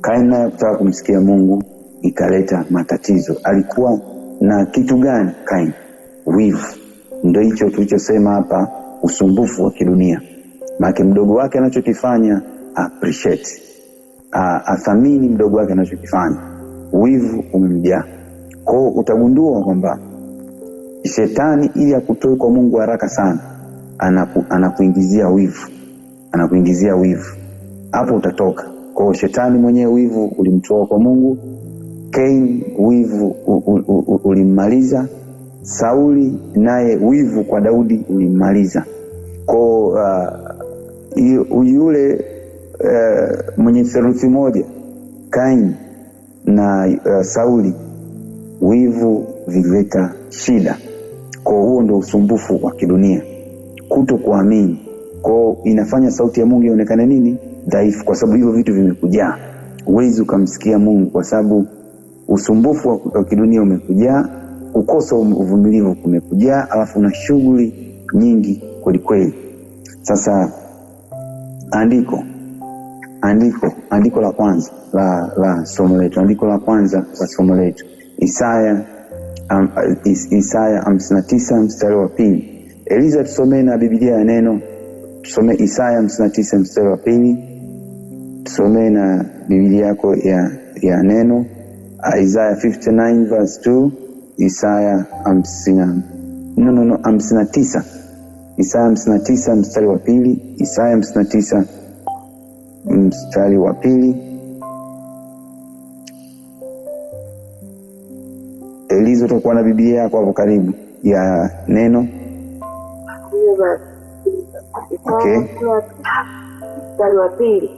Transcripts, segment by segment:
Kaini naye kutaka kumsikia Mungu ikaleta matatizo. Alikuwa na kitu gani Kaini? Wivu. Ndio hicho tulichosema hapa, usumbufu wa kidunia. Maana mdogo wake anachokifanya appreciate, athamini mdogo wake anachokifanya. Wivu umemjaa. Kwa hiyo utagundua kwamba shetani ili akutoe kwa Mungu haraka sana anakuingizia wivu, anakuingizia wivu, hapo utatoka. Kwa hiyo shetani mwenyewe wivu ulimtoa kwa Mungu. Kain wivu ulimmaliza. Sauli naye wivu kwa Daudi ulimmaliza. Kwa yule mwenye theluthi moja Kain na Sauli, wivu vilileta shida. Kwa huo ndo usumbufu wa kidunia, kuto kuamini. Kwa inafanya sauti ya Mungu ionekane nini? Dhaifu, kwa sababu hivyo vitu vimekujaa. Huwezi ukamsikia Mungu kwa sababu usumbufu wa kidunia umekujaa, kukosa uvumilivu kumekujaa, alafu na shughuli nyingi kwelikweli. Sasa andiko la kwanza la somo letu, andiko la kwanza la somo letu Isaya Isaya 59 mstari wa pili. Eliza, tusomee na Biblia ya neno, tusomee Isaya 59 mstari wa pili, tusomee na Biblia yako ya neno. Isaiah 59 verse 2, Isaya 59, Isaya 59 mstari wa pili, Isaya 59 mstari wa pili. Eliza, utakuwa na Biblia yako hapo karibu ya neno. Okay. Mstari wa pili.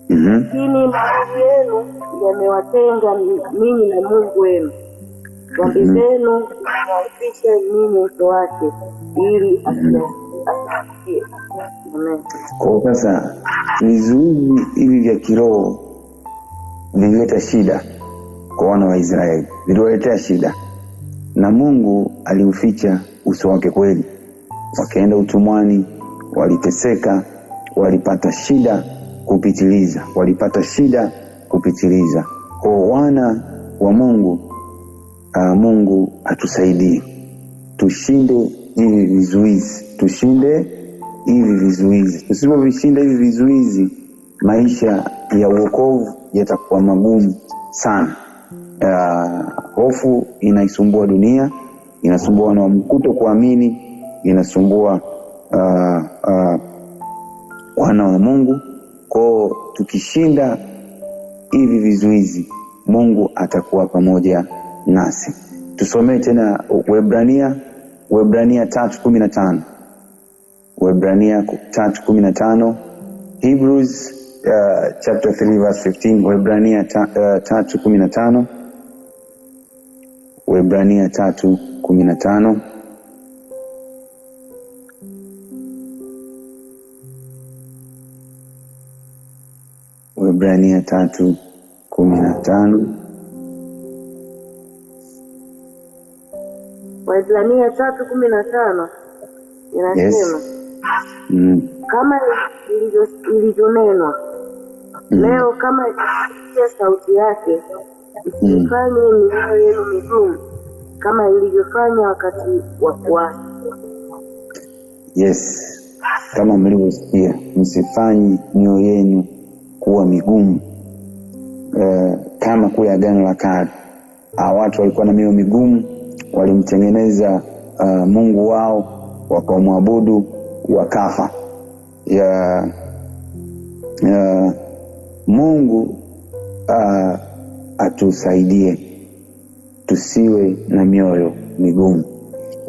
Lakini maovu yenu yamewatenga ninyi na Mungu wenu, dhambi zenu zimewaficha ninyi uso wake, ili asiwasikie. Amen. Kwa sasa vizuizi hivi vya kiroho vilileta shida kwa wana wa Israeli, viliwaletea shida, na Mungu aliuficha uso wake kweli. Wakaenda utumwani, waliteseka, walipata shida kupitiliza, walipata shida kupitiliza. Kwa wana wa Mungu, Mungu atusaidie tushinde hivi vizuizi, tushinde hivi vizuizi. Tusipovishinda hivi vizuizi, maisha ya uokovu yatakuwa magumu sana. Hofu inaisumbua dunia, inasumbua wana wa kuto kuamini, inasumbua wana wa Mungu. Kwao tukishinda hivi vizuizi, Mungu atakuwa pamoja nasi. Tusomee tena Waebrania 3:15. Waebrania 3:15, Hebrews chapter 3 verse 15. Waebrania 3:15. Waebrania 3:15. Waebrania 3:15. Waebrania 3:15 inasema, Yes. Kama ilivyonenwa, leo kama isikia sauti yake, msifanye mioyo yenu migumu kama ilivyofanya wakati wa kuasi. Yes, kama mlivyosikia, msifanye mioyo yenu kuwa migumu kama kule Agano la Kale. Hawa watu walikuwa na mioyo migumu, walimtengeneza Mungu wao, wakamwabudu, wakafa. Mungu atusaidie tusiwe na mioyo migumu.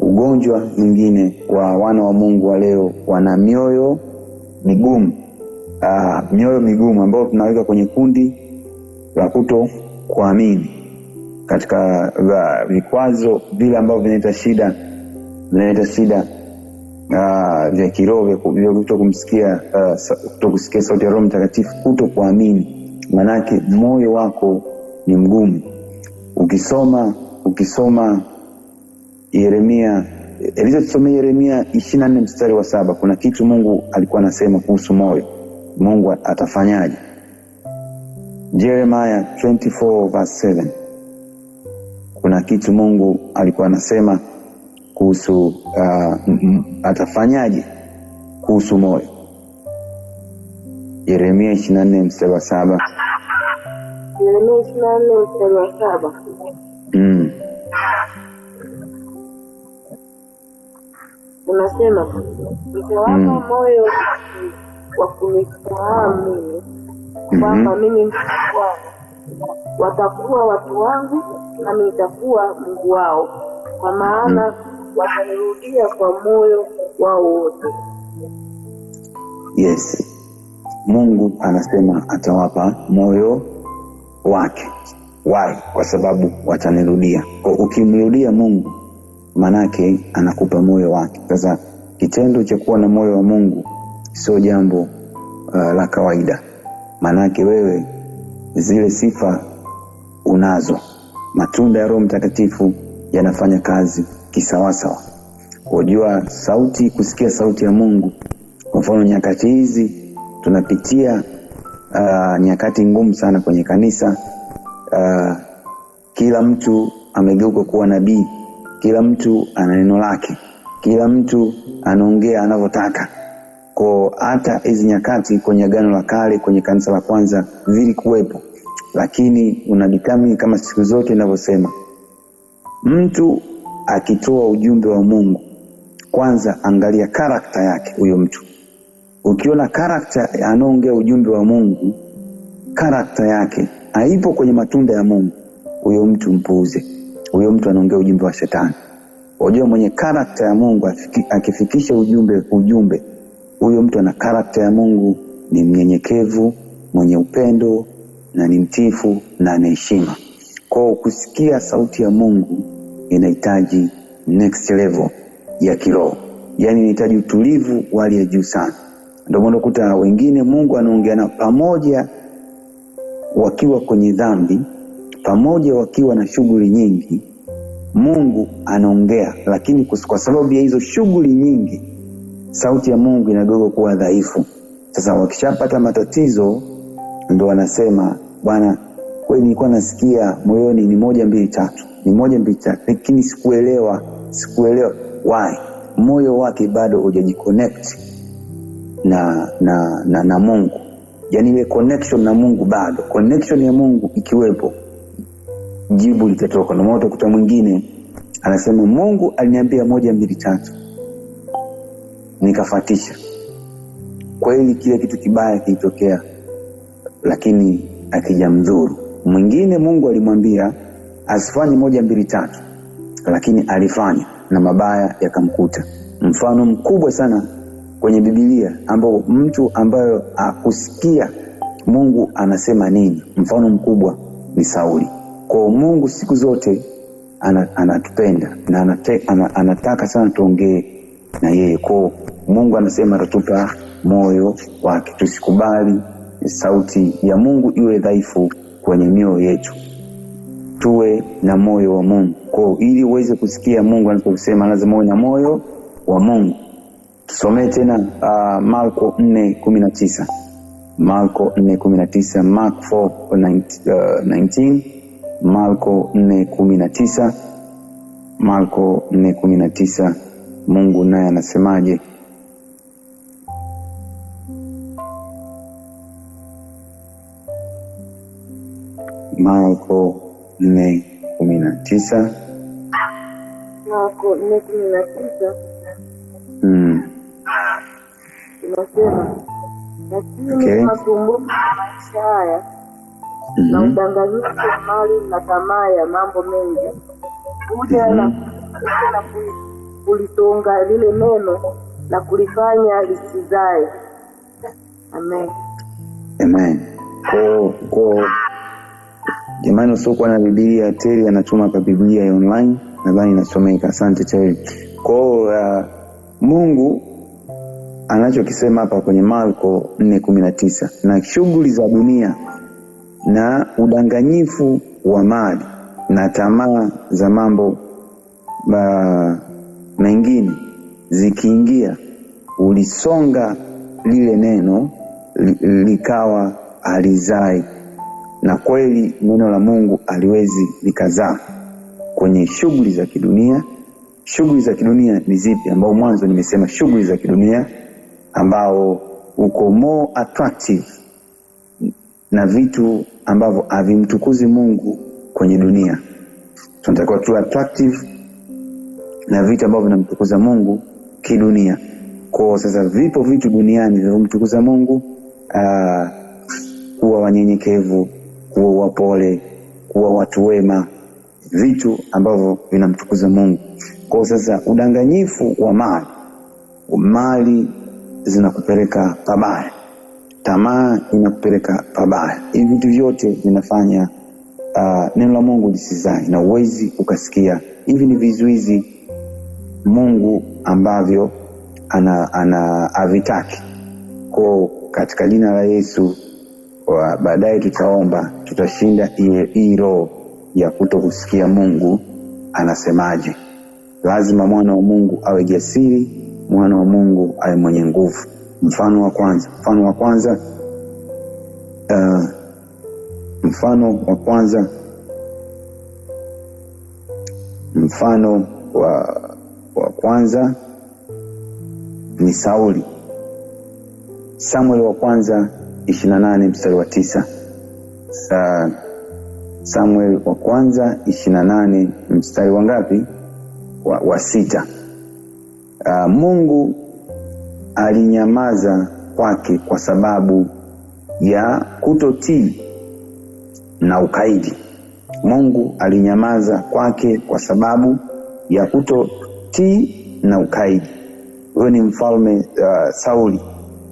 Ugonjwa mwingine wa wana wa Mungu wa leo, wana mioyo migumu. Mioyo migumu ambao tunaweka kwenye kundi la kuto kuamini katika vikwazo vile ambavyo vinaleta shida, vinaleta shida vya kiroho, vya kuto kumsikia, kuto kusikia sauti ya Roho Mtakatifu, kuto kuamini. Manake moyo wako ni mgumu. Ukisoma Yeremia, Eliza tusomee Yeremia 24 mstari wa 7. Kuna kitu Mungu alikuwa anasema kuhusu moyo. Mungu atafanyaje? Jeremiah 24 verse 7. Kuna kitu Mungu alikuwa anasema kuhusu atafanyaje kuhusu moyo. Yeremia 24 mstari wa 7. Yeremia 24 mstari wa 7. Unasema, nitawapa moyo wa kunifahamu mimi, kwamba mimi ndiye Bwana. Watakuwa watu wangu, nami nitakuwa Mungu wao, kwa maana watanirudia kwa moyo wao wote. Yes. Mungu anasema atawapa moyo wake. Why? Kwa sababu watanirudia. Kwa ukimrudia Mungu, manake anakupa moyo wake. Sasa kitendo cha kuwa na moyo wa Mungu sio jambo la kawaida. Manake wewe zile sifa unazo. Matunda ya Roho Mtakatifu yanafanya kazi kisawasawa. Unajua sauti, kusikia sauti ya Mungu. Kwa mfano nyakati hizi tunapitia nyakati ngumu sana kwenye kanisa. Kila mtu amegeuka kuwa nabii, kila mtu ana neno lake, kila mtu anaongea anavyotaka. Kwa hata hizi nyakati kwenye Agano la Kale, kwenye kanisa la kwanza zilikuwepo, lakini unadetermine kama siku zote ninavyosema, mtu akitoa ujumbe wa Mungu, kwanza angalia karakta yake huyo mtu. Ukiona karakta anaongea ujumbe wa Mungu, karakta yake haipo kwenye matunda ya Mungu, huyo mtu mpuuze. Huyo mtu anaongea ujumbe wa shetani. Unajua mwenye karakta ya Mungu akifikisha ujumbe, huyo mtu ana karakta ya Mungu, ni mnyenyekevu, mwenye upendo na ni mtiifu na ana heshima. Kwa kusikia sauti ya Mungu inahitaji next level ya kiroho. Yaani inahitaji utulivu wa hali ya juu sana. Ndio maana unakuta wengine Mungu anaongea nao pamoja wakiwa kwenye dhambi, pamoja wakiwa na shughuli nyingi, Mungu anaongea, lakini kwa sababu ya hizo shughuli nyingi sauti ya Mungu inageuka kuwa dhaifu. Sasa wakishapata matatizo ndo wanasema, Bwana, kweli nilikuwa nasikia moyoni ni 1 2 3, ni 1 2 3, lakini sikuelewa. Why? Moyo wake bado hujajiconnect na Mungu. Yaani ile connection na Mungu bado. Connection ya Mungu ikiwepo, jibu litatoka. Ndio maana utakuta mwingine anasema Mungu aliniambia 1 2 3, nikafuatisha. Kweli kile kitu kibaya kilitokea, lakini akijamdhuru. Mwingine Mungu alimwambia asifanye 1 2 3, lakini alifanya na mabaya yakamkuta. Mfano mkubwa sana kwenye Biblia ambao mtu ambaye hakusikia Mungu anasema nini, mfano mkubwa ni Sauli. Kwa Mungu siku zote anatupenda na anataka sana tuongee na yeye. Kwa Mungu anasema atatupa moyo wake. Tusikubali sauti ya Mungu iwe dhaifu kwenye mioyo yetu. Tuwe na moyo wa Mungu. Kwa ili uweze kusikia Mungu anaposema lazima uwe na moyo wa Mungu. Tusomee tena Marko 4:19. Marko 4:19, Mark four nineteen, Marko 4:19, Marko 4:19. Mungu naye anasemaje? Marko 4:19. Marko 4:19. Inasema, lakini masumbuko ya maisha haya na udanganyifu wa mali na tamaa ya mambo mengi huja na kulitonga lile neno na kulifanya lisizae. Amen. Amen. Kwa jamani, usiokuwa na Biblia, Terry anatuma hapa Biblia ya online, nadhani inasomeka. Asante Terry. Mungu anachokisema hapa kwenye Marko 4:19, na shughuli za dunia na udanganyifu wa mali na tamaa za mambo mengine zikiingia, ulisonga lile neno likawa alizai. Na kweli neno la Mungu aliwezi likazaa kwenye shughuli za kidunia. Shughuli za kidunia ni zipi? Ambao mwanzo nimesema shughuli za kidunia ambao uko more attractive na vitu ambavyo havimtukuzi Mungu kwenye dunia. Tunatakiwa tuwe attractive na vitu ambavyo vinamtukuza Mungu kidunia. Kwa sasa vipo vitu duniani vinavyomtukuza Mungu, kuwa wanyenyekevu, kuwa wapole, kuwa watu wema, vitu ambavyo vinamtukuza Mungu. Kwa sasa udanganyifu wa mali, mali zinakupeleka pabaya, tamaa inakupeleka pabaya. Hivi vitu vyote vinafanya neno la Mungu lisizae na uwezi ukasikia. Hivi ni vizuizi Mungu ambavyo ana havitaki. Kwa katika jina la Yesu, baadaye tutaomba, tutashinda hii roho ya kutokusikia Mungu anasemaje. Lazima mwana wa Mungu awe jasiri, mwana wa Mungu awe mwenye nguvu. Mfano wa kwanza, mfano wa kwanza, mfano wa kwanza, mfano wa kwanza ni Sauli. Samuel wa kwanza 28 mstari wa 9. Samuel wa kwanza 28 mstari wa ngapi? Wa 6. Mungu alinyamaza kwake kwa sababu ya kutotii na ukaidi. Mungu alinyamaza kwake kwa sababu ya kutotii na ukaidi. Huyo ni mfalme Sauli.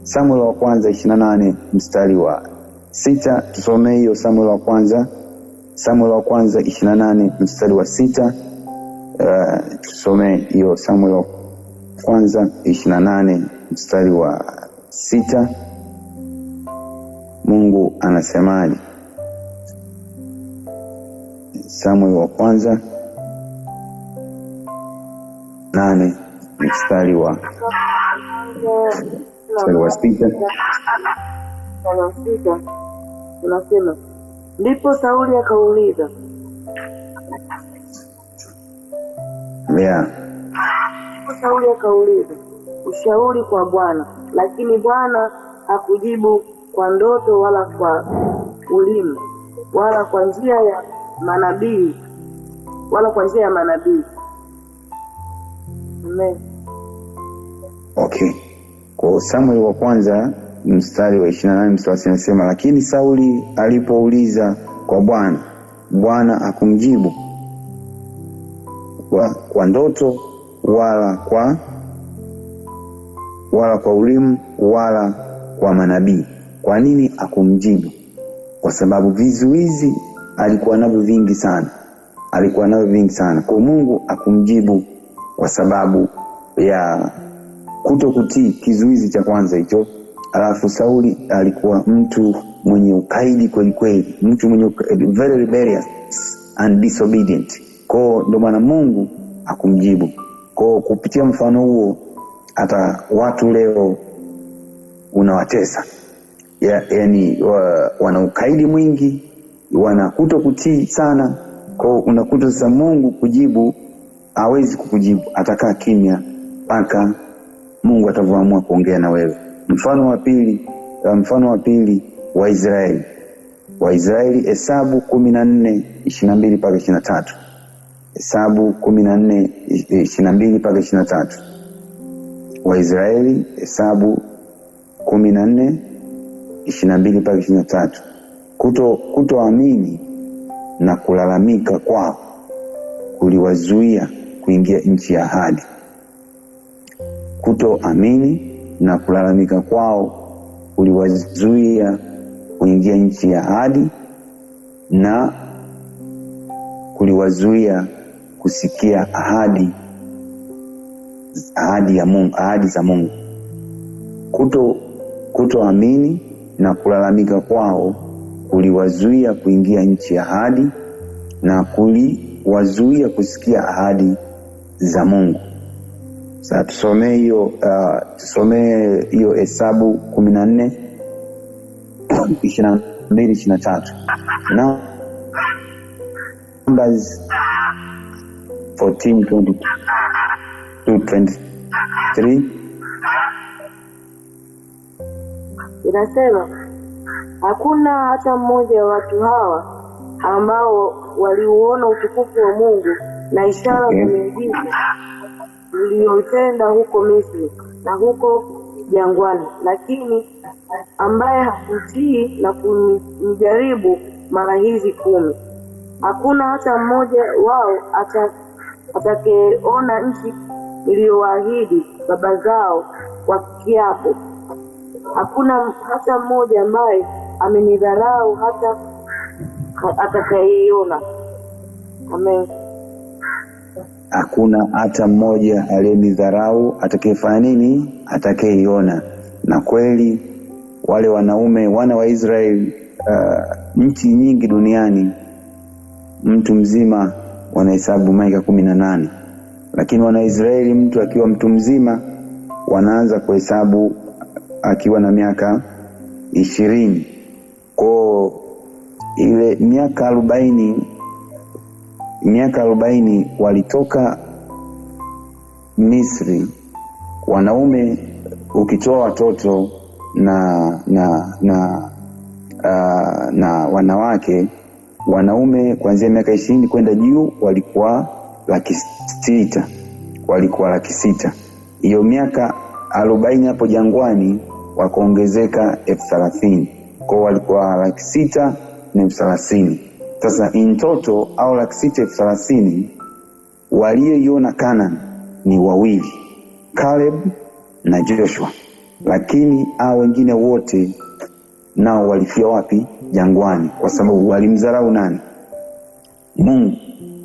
Samuel wa kwanza 28 mstari wa 6. Tusomee hiyo Samuel wa kwanza. Samuel wa kwanza 28 mstari wa 6. Tusomee hiyo Samuel wa kwanza 28 mstari wa 6. Mungu anasemaje? Samuel wa kwanza 8 mstari wa 6. Mstari wa 6 unasema, ndipo Sauli akauliza. Ndipo Sauli akauliza ushauri kwa Bwana, lakini Bwana hakujibu kwa ndoto wala kwa ulimi wala kwa njia ya manabii, wala kwa njia ya manabii. Amen. Okay. Kwa Samuel wa kwanza mstari wa 28 mstari wa 6 anasema, lakini Sauli alipouliza kwa Bwana, Bwana hakumjibu kwa ndoto wala kwa ulimu wala kwa manabii. Kwa nini hakumjibu? Kwa sababu vizuizi alikuwa navyo vingi sana. Alikuwa navyo vingi sana. Kwa Mungu hakumjibu kwa sababu ya kutokutii, kizuizi cha kwanza hicho. Alafu Sauli alikuwa mtu mwenye ukaidi kweli kweli, mtu mwenye very rebellious and disobedient. Kwa ndo maana Mungu hakumjibu. Kwa kupitia mfano huo hata watu leo unawatesa. Wana ukaidi mwingi, wana kutokutii sana. Kwa unakuta sasa Mungu kujibu hawezi kukujibu, atakaa kimya mpaka Mungu atavyoamua kuongea na wewe. Mfano wa pili, mfano wa pili wa Israeli. Waisraeli, Hesabu 14:22 mpaka 23. Hesabu 14:22 mpaka 23. Waisraeli, Hesabu 14:22 mpaka 23. Kutoamini na kulalamika kwao kuliwazuia kuingia nchi ya ahadi. Kutoamini na kulalamika kwao kuliwazuia kuingia nchi ya ahadi na kuliwazuia kusikia ahadi ya Mungu, ahadi za Mungu. Kutoamini na kulalamika kwao kuliwazuia kuingia nchi ya ahadi na kuliwazuia kusikia ahadi za Mungu. Sasa tusomee hiyo Hesabu 14. 22 23. Numbers 14 22 23. Inasema hakuna hata mmoja wa watu hawa ambao waliuona utukufu wa Mungu na ishara za miujiza uliyotenda huko Misri na huko jangwani, lakini ambaye hakutii na kumjaribu mara hizi 10. Hakuna hata mmoja wao atakayeona nchi iliyowaahidi baba zao kwa kiapo. Hakuna hata mmoja ambaye amenidharau hata atakayeiona. Amen. Hakuna hata mmoja aliyenidharau atakayefanya nini? Atakayeiona. Na kweli wale wanaume wana wa Israeli, nchi nyingi duniani mtu mzima wanahesabu miaka 18, lakini wana Israeli mtu akiwa mtu mzima wanaanza kuhesabu akiwa na miaka 20. Kwa ile miaka 40, miaka 40 walitoka Misri wanaume, ukitoa watoto na wanawake, wanaume kuanzia miaka 20 kwenda juu walikuwa 600,000, walikuwa 600,000. Hiyo miaka 40 hapo jangwani wakaongezeka 30,000. Kwa walikuwa 600,000 na 30,000. Sasa in total au 630,000 walioiona Canaan ni wawili, Caleb na Joshua. Lakini hao wengine wote nao walifia wapi? Jangwani, kwa sababu walimdharau nani? Mungu.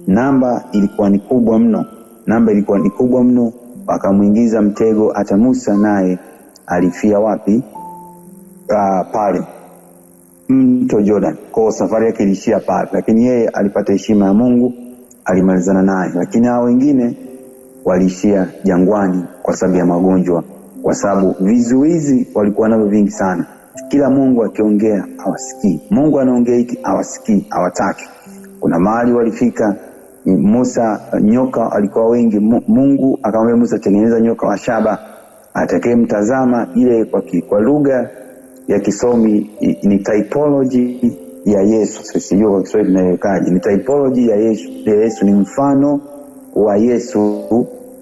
Namba ilikuwa ni kubwa mno, namba ilikuwa ni kubwa mno, wakamuingiza mtego. Hata Musa naye alifia wapi? Pale mto Jordan. Kwa safari yake ilishia pale, lakini yeye alipata heshima ya Mungu, alimalizana naye. Lakini hao wengine waliishia jangwani kwa sababu ya magonjwa, kwa sababu vizuizi walikuwa navyo vingi sana. Kila Mungu akiongea hawasikii, Mungu anaongea hiki hawasikii, hawataki. Kuna mahali walifika Musa, nyoka alikuwa wengi. Mungu akamwambia Musa, tengeneza nyoka wa shaba, atakayemtazama ile kwa lugha ya kisomi ni typology ya Yesu. Sijui kwa Kiswahili tunaiwekaje. Ni typology ya Yesu. Ya Yesu ni mfano wa Yesu,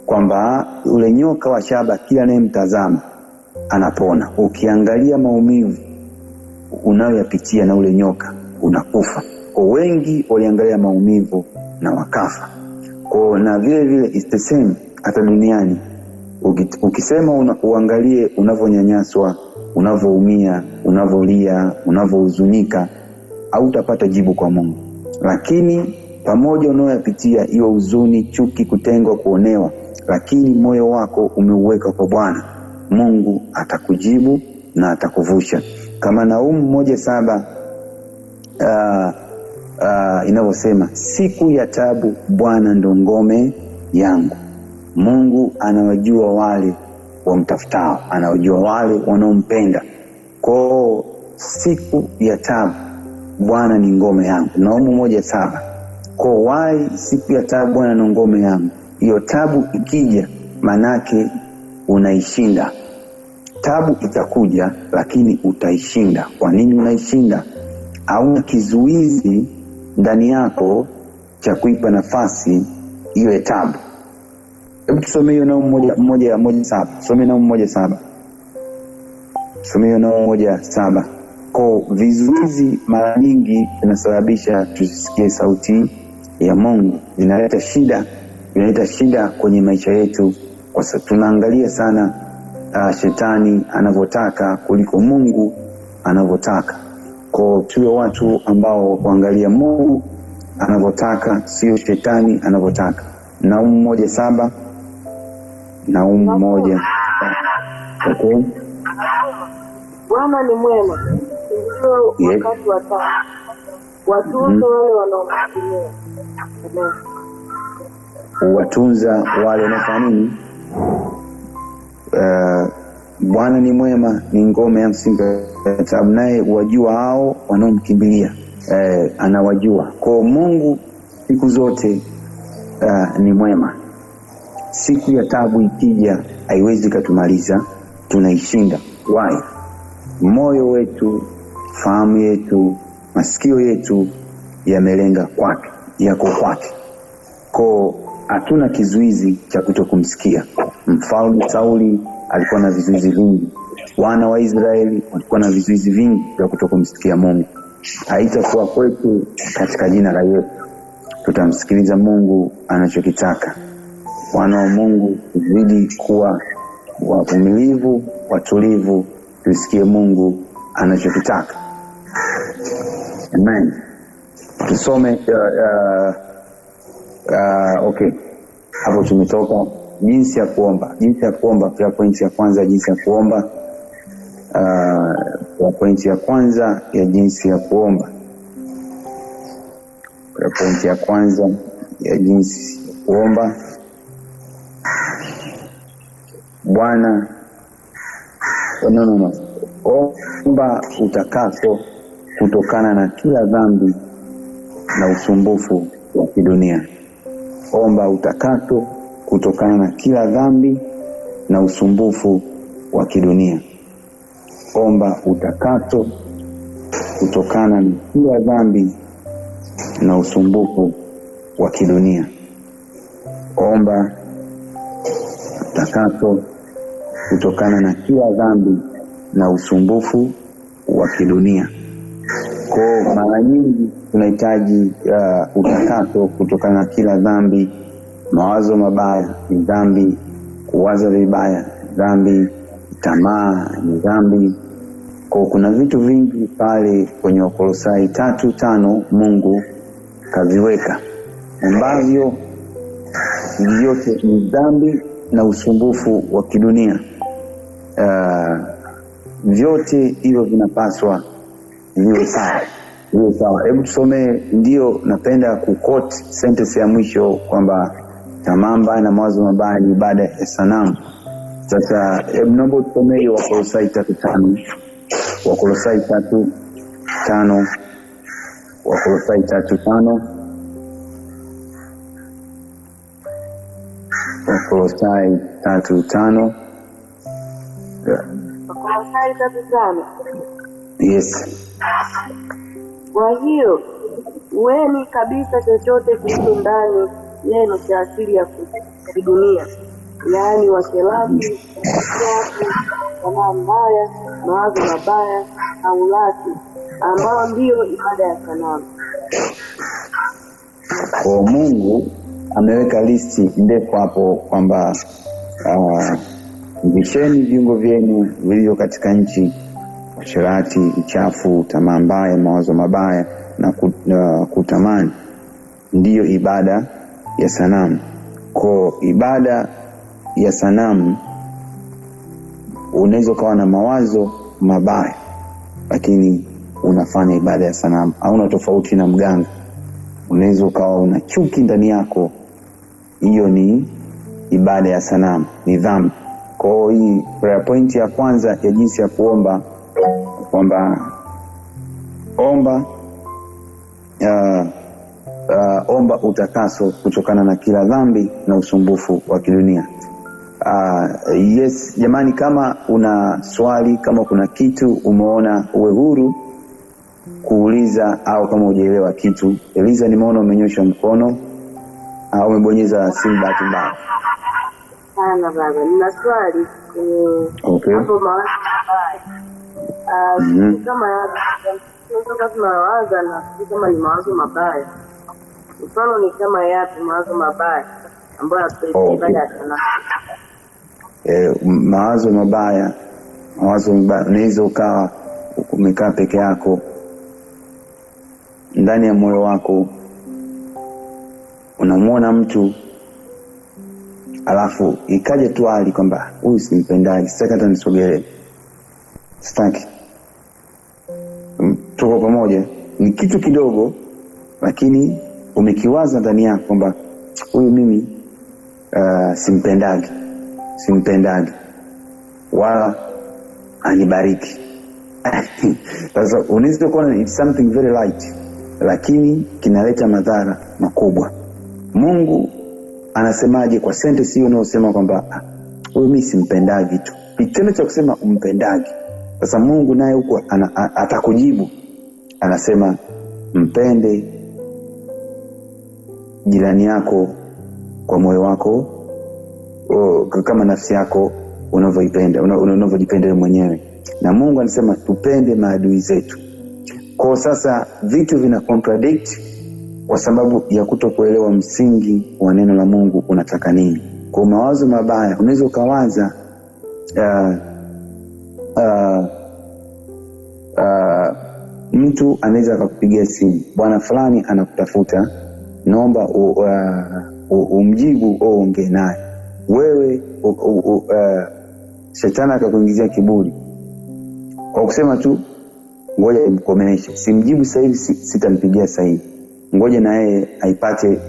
kwamba ule nyoka wa shaba kila anayemtazama anapona. Ukiangalia maumivu unayoyapitia na ule nyoka unakufa. Kwa wengi waliangalia maumivu na wakafa. Kwa na vile vile it's the same hata duniani. Ukisema uangalie unavyonyanyaswa, unavyoumia, unavolia, unavohuzunika, hautapata jibu kwa Mungu. Lakini pamoja unayoyapitia, hiyo huzuni, chuki, kutengwa, kuonewa, lakini moyo wako umeuweka kwa Bwana, Mungu atakujibu na atakuvusha. Kama Naumu 1:7 inavyosema, siku ya tabu Bwana ndo ngome yangu. Mungu anawajua wale wamtafutao, anawajua wale wanaompenda. Kwa siku ya tabu Bwana ni ngome yangu. Naumu 1:7. Kwa wai siku ya tabu Bwana ni ngome yangu. Hiyo tabu ikija, manake unaishinda. Tabu itakuja, lakini utaishinda. Kwa nini unaishinda? Hauna kizuizi ndani yako cha kuipa nafasi ile tabu. Hebu tusome hiyo Naumu 1:7. Tusome Naumu 1:7. Tusome hiyo Naumu 1:7. Kwa vizuizi mara nyingi vinasababisha tusisikie sauti ya Mungu, vinaleta shida, vinaleta shida kwenye maisha yetu, kwa sababu tunaangalia sana shetani anavyotaka kuliko Mungu anavyotaka. Kwa tuwe watu ambao kuangalia Mungu anavyotaka, sio shetani anavyotaka. Naumu 1:7. Naumu 1. Okay. Bwana ni mwema, ndio wakati wa taabu, watunza wale wanaomtegemea. Watunza wale wanaofanya nini? Bwana ni mwema, ni ngome ya msingi Sababu naye wajua hao wanaomkimbilia, anawajua. Kwa Mungu siku zote ni mwema. Siku ya tabu ikija haiwezi katumaliza, tunaishinda. Why? Moyo wetu, fahamu yetu, masikio yetu yamelenga kwake, yako kwake. Ko hatuna kizuizi cha kutokumsikia. Mfalme Sauli alikuwa na vizuizi vingi, wana wa Israeli walikuwa na vizuizi vingi vya kutokumsikia Mungu. Haitakuwa kwetu katika jina la Yesu. Tutamsikiliza Mungu anachokitaka. Wana wa Mungu, tuzidi kuwa wavumilivu, watulivu, tusikie Mungu anachokitaka. Amen. Tusome okay, hapo tumetoka. Jinsi ya kuomba, jinsi ya kuomba, prayer point ya kwanza, jinsi ya kuomba. Prayer point ya kwanza ya jinsi ya kuomba, prayer point ya kwanza ya jinsi ya kuomba. Bwana, no, no, no. Omba utakaso kutokana na kila dhambi na usumbufu wa kidunia. Omba utakaso kutokana na kila dhambi na usumbufu wa kidunia. Omba utakaso kutokana na kila dhambi na usumbufu wa kidunia. Omba utakaso kutokana na kila dhambi na usumbufu wa kidunia. Kwa mara nyingi tunahitaji utakaso kutokana na kila dhambi. Mawazo mabaya ni dhambi, kuwaza vibaya ni dhambi, tamaa ni dhambi. Kwa kuna vitu vingi pale kwenye Wakolosai 3:5 Mungu kaviweka ambavyo vyote ni dhambi na usumbufu wa kidunia. Vyote hivyo vinapaswa viwe sawa, viwe sawa. Hebu tusomee, ndio napenda kuquote sentence ya mwisho kwamba tamaa mbaya na mawazo mabaya ni ibada ya sanamu. Sasa hebu naomba tusomee hiyo Wakolosai 3:5. Wakolosai 3:5. Wakolosai 3:5. Wakolosai 3:5. Wakolosai 3:5. Yes. Kwa hiyo ueni kabisa chochote kilicho ndani yenu cha asili ya kidunia, yaani uasherati, uchafu, tamaa mbaya, mawazo mabaya na ulafi, ambao ndio ibada ya sanamu. Kwa Mungu ameweka listi ndefu hapo kwamba visheni viungo vyenu vilivyo katika nchi, uasherati, uchafu, tamaa mbaya, mawazo mabaya na kutamani, ndiyo ibada ya sanamu. Kwa ibada ya sanamu unaweza ukawa na mawazo mabaya lakini unafanya ibada ya sanamu, hauna tofauti na mganga. Unaweza ukawa una chuki ndani yako, hiyo ni ibada ya sanamu, ni dhambi. Kwa hiyo hii prayer point ya kwanza ya jinsi ya kuomba, kwamba omba, omba utakaso kutokana na kila dhambi na usumbufu wa kidunia. Yes, jamani, kama una swali, kama kuna kitu umeona, uwe huru kuuliza, au kama hujaelewa kitu. Eliza, nimeona umenyosha mkono au umebonyeza simu bahati mbaya. Sana baba, nina swali kwenye hapo mawazo mabaya. Kama tunawaza na kama ni mawazo mabaya, mfano ni kama yapi mawazo mabaya ambayo yanatupelekea ibada ya sanamu? Mawazo mabaya, mawazo mabaya, unaweza ukawa umekaa peke yako, ndani ya moyo wako unamuona mtu, alafu ikaja tu hali kwamba huyu simpendagi, sitaki hata nisogelee, sitaki. Tuko pamoja, ni kitu kidogo lakini umekiwaza ndani yako kwamba huyu mimi simpendagi, simpendagi wala anibariki. Sasa unaweza kuona it's something very light, lakini kinaleta madhara makubwa. Mungu anasemaje kwa sentence hiyo unayosema kwamba huyu mimi simpendagi tu, kitendo cha kusema umpendagi. Sasa Mungu naye huko atakujibu, anasema mpende jirani yako kwa moyo wako kama nafsi yako unavyoipenda, unavyojipenda wewe mwenyewe. Na Mungu anasema tupende maadui zetu. Kwa sasa vitu vina contradict kwa sababu ya kutokuelewa msingi wa neno la Mungu unataka nini. Kwa mawazo mabaya unaweza ukawaza mtu anaweza akakupigia simu, bwana fulani anakutafuta, naomba umjibu au uongee naye. Wewe shetani akakuingizia kiburi kwa kusema tu ngoja nimkomeshe, simjibu sasa hivi, sitampigia sasa hivi, ngoja na yeye aipate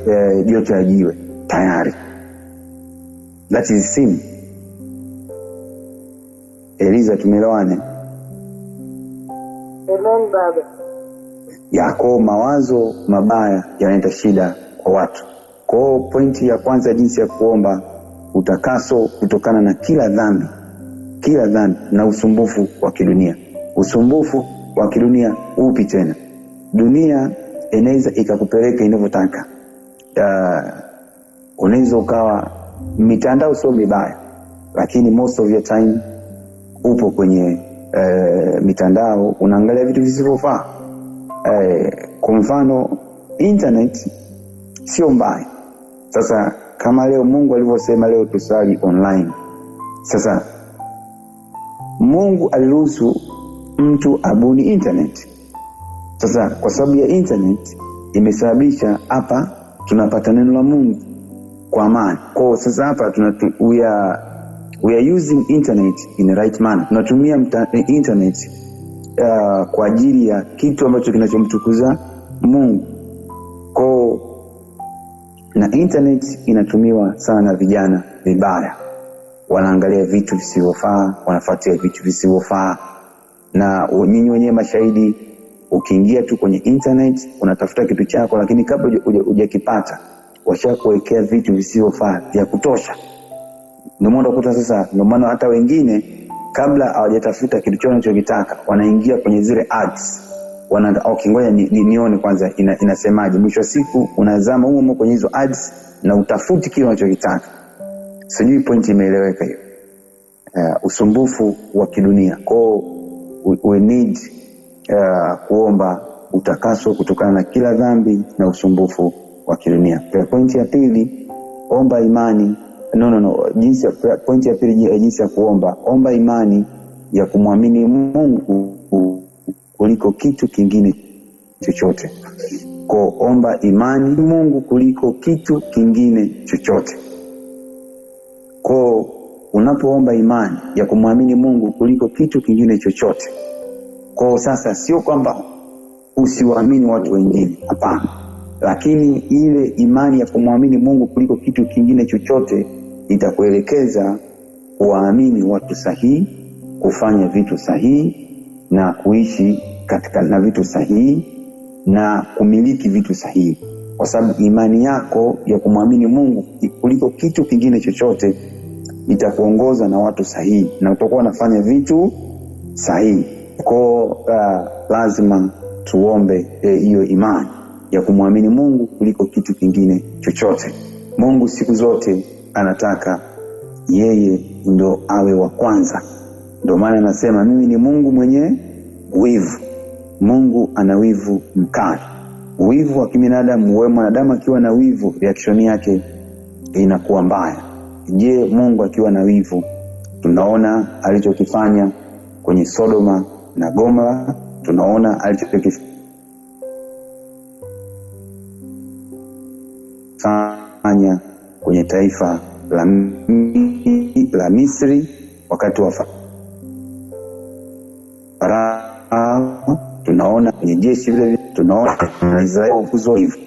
joto ya jiwe tayari. That is sin. Eliza, tumeelewane? Amen baba. Yako mawazo mabaya yanaleta shida kwa watu. Kwa hiyo pointi ya kwanza, jinsi ya kuomba utakaso kutokana na kila dhambi, kila dhambi na usumbufu wa kidunia. Usumbufu wa kidunia upi tena? Dunia inaweza ikakupeleka inavyotaka. Unaweza ukawa, mitandao sio mibaya, lakini most of your time upo kwenye mitandao unaangalia vitu visivyofaa. Kwa mfano internet sio mbaya. Sasa kama leo Mungu alivyosema leo tusali online. Sasa Mungu aliruhusu mtu abuni internet. Sasa kwa sababu ya internet imesababisha hapa tunapata neno la Mungu kwa amani. Kwa sasa hapa we are using internet in the right manner. Tunatumia internet kwa ajili ya kitu ambacho kinachomtukuza Mungu. Kwa na internet inatumiwa sana na vijana vibaya, wanaangalia vitu visivyofaa, wanafuatia vitu visivyofaa. Na nyinyi wenyewe mashahidi, ukiingia tu kwenye internet unatafuta kitu chako, lakini kabla hujakipata washakuwekea vitu visivyofaa vya kutosha. Ndio maana unakuta sasa, ndio maana hata wengine kabla hawajatafuta kitu chao wanachokitaka wanaingia kwenye zile ads, wana okay, ngoja nione kwanza inasemaje. Mwisho wa siku unazama humo humo kwenye hizo ads na utafuti kile unachokitaka. Sijui point imeeleweka hiyo. Usumbufu wa kidunia. Kwa we need kuomba utakaso kutokana na kila dhambi na usumbufu wa kidunia. Point ya pili, omba imani. No, no, no. Jinsi ya, point ya pili, jinsi ya kuomba, omba imani ya kumwamini Mungu kuliko kitu kingine chochote. Kwa omba imani Mungu kuliko kitu kingine chochote. Kwa unapoomba imani ya kumwamini Mungu kuliko kitu kingine chochote. Kwa sasa sio kwamba usiwaamini watu wengine, hapana, lakini ile imani ya kumwamini Mungu kuliko kitu kingine chochote itakuelekeza kuwaamini watu sahihi, kufanya vitu sahihi na kuishi katika na vitu sahihi na kumiliki vitu sahihi, kwa sababu imani yako ya kumwamini Mungu kuliko kitu kingine chochote itakuongoza na watu sahihi na utakuwa unafanya vitu sahihi. Kwa lazima tuombe hiyo imani ya kumwamini Mungu kuliko kitu kingine chochote. Mungu siku zote anataka yeye ndo awe wa kwanza. Ndio maana anasema mimi ni Mungu mwenye wivu. Mungu ana wivu mkali, wivu wa kibinadamu. Wewe mwanadamu akiwa na wivu, reaction yake inakuwa mbaya. Je, Mungu akiwa na wivu, tunaona alichokifanya kwenye Sodoma na Gomora, tunaona alichokifanya kwenye taifa la Misri wakati wa Farao, tunaona kwenye jeshi vile, tunaona Israeli hivi.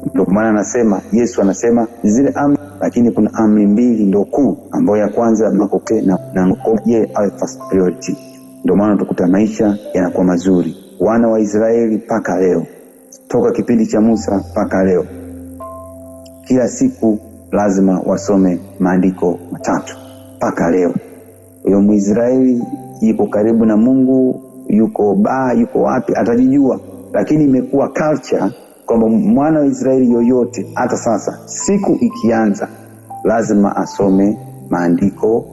Ndio Maana anasema Yesu anasema zile amri, lakini kuna amri mbili ndo kuu, ambayo ya kwanza makoke na ye awe first priority. Ndio maana utakuta maisha yanakuwa mazuri. Wana wa Israeli mpaka leo, toka kipindi cha Musa mpaka leo, kila siku lazima wasome maandiko matatu mpaka leo. Huyo Mwisraeli yuko karibu na Mungu, yuko baa, yuko wapi, atajijua. Lakini imekuwa culture kwamba mwana wa Israeli yoyote, hata sasa, siku ikianza, lazima asome maandiko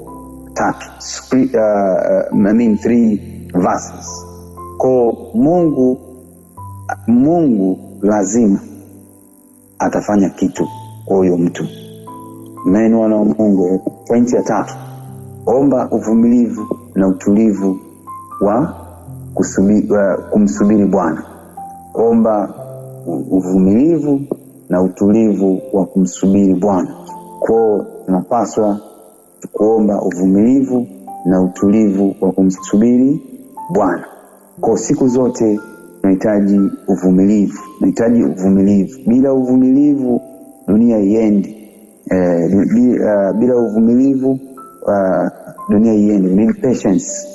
tatu, I mean three verses. Ko Mungu lazima atafanya kitu kwa huyo mtu. Amen, wana wa Mungu. Pointi ya tatu, omba uvumilivu na utulivu wa kumsubiri Bwana. Omba uvumilivu na utulivu wa kumsubiri Bwana. Kwao tunapaswa kuomba uvumilivu na utulivu wa kumsubiri Bwana. Kwa siku zote tunahitaji uvumilivu, tunahitaji uvumilivu. Bila uvumilivu dunia iendi. Bila uvumilivu dunia iendi. We need patience.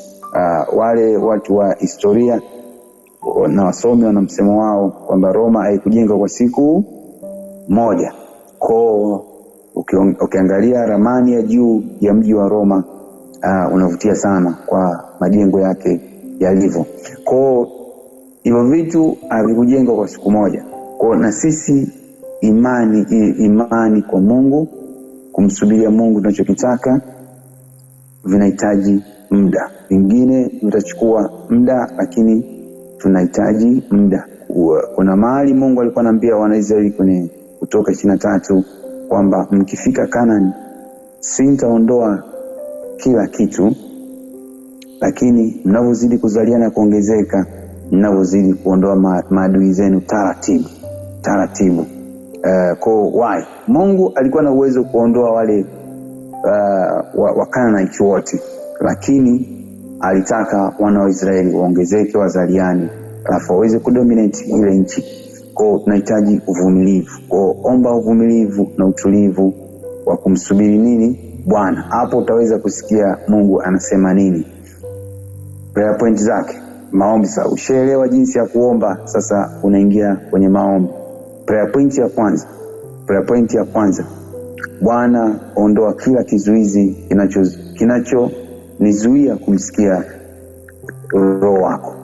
Wale watu wa historia na wasomi wana msemo wao kwamba Roma haikujengwa kwa siku moja. Kwa ukiangalia ramani ya juu ya mji wa Roma unavutia sana kwa majengo yake yalivyo. Kwa hivyo vitu havikujengwa kwa siku moja. Kwa na sisi imani kwa Mungu, kumsubiria Mungu tunachokitaka, vinahitaji muda. Vingine vitachukua muda, lakini tunahitaji muda. Kuna mahali Mungu alikuwa anaambia Wanaisraeli kwenye Kutoka 23 kwamba mkifika Kanani sintaondoa kila kitu, lakini mnavyozidi kuzaliana kuongezeka, mnavyozidi kuondoa maadui zenu taratibu taratibu. Kwa why? Mungu alikuwa na uwezo kuondoa wale wa Kanaani wote, lakini alitaka wana wa Israeli waongezeke, wazaliane, alafu waweze kudominate ile nchi. Kwa tunahitaji uvumilivu. Kwa omba uvumilivu na utulivu wa kumsubiri nini? Bwana. Hapo utaweza kusikia Mungu anasema nini. Prayer point zake, maombi. Sasa ushaelewa jinsi ya kuomba, sasa unaingia kwenye maombi. Prayer point ya kwanza, prayer point ya kwanza, Bwana ondoa kila kizuizi kinachonizuia kumsikia Roho wako.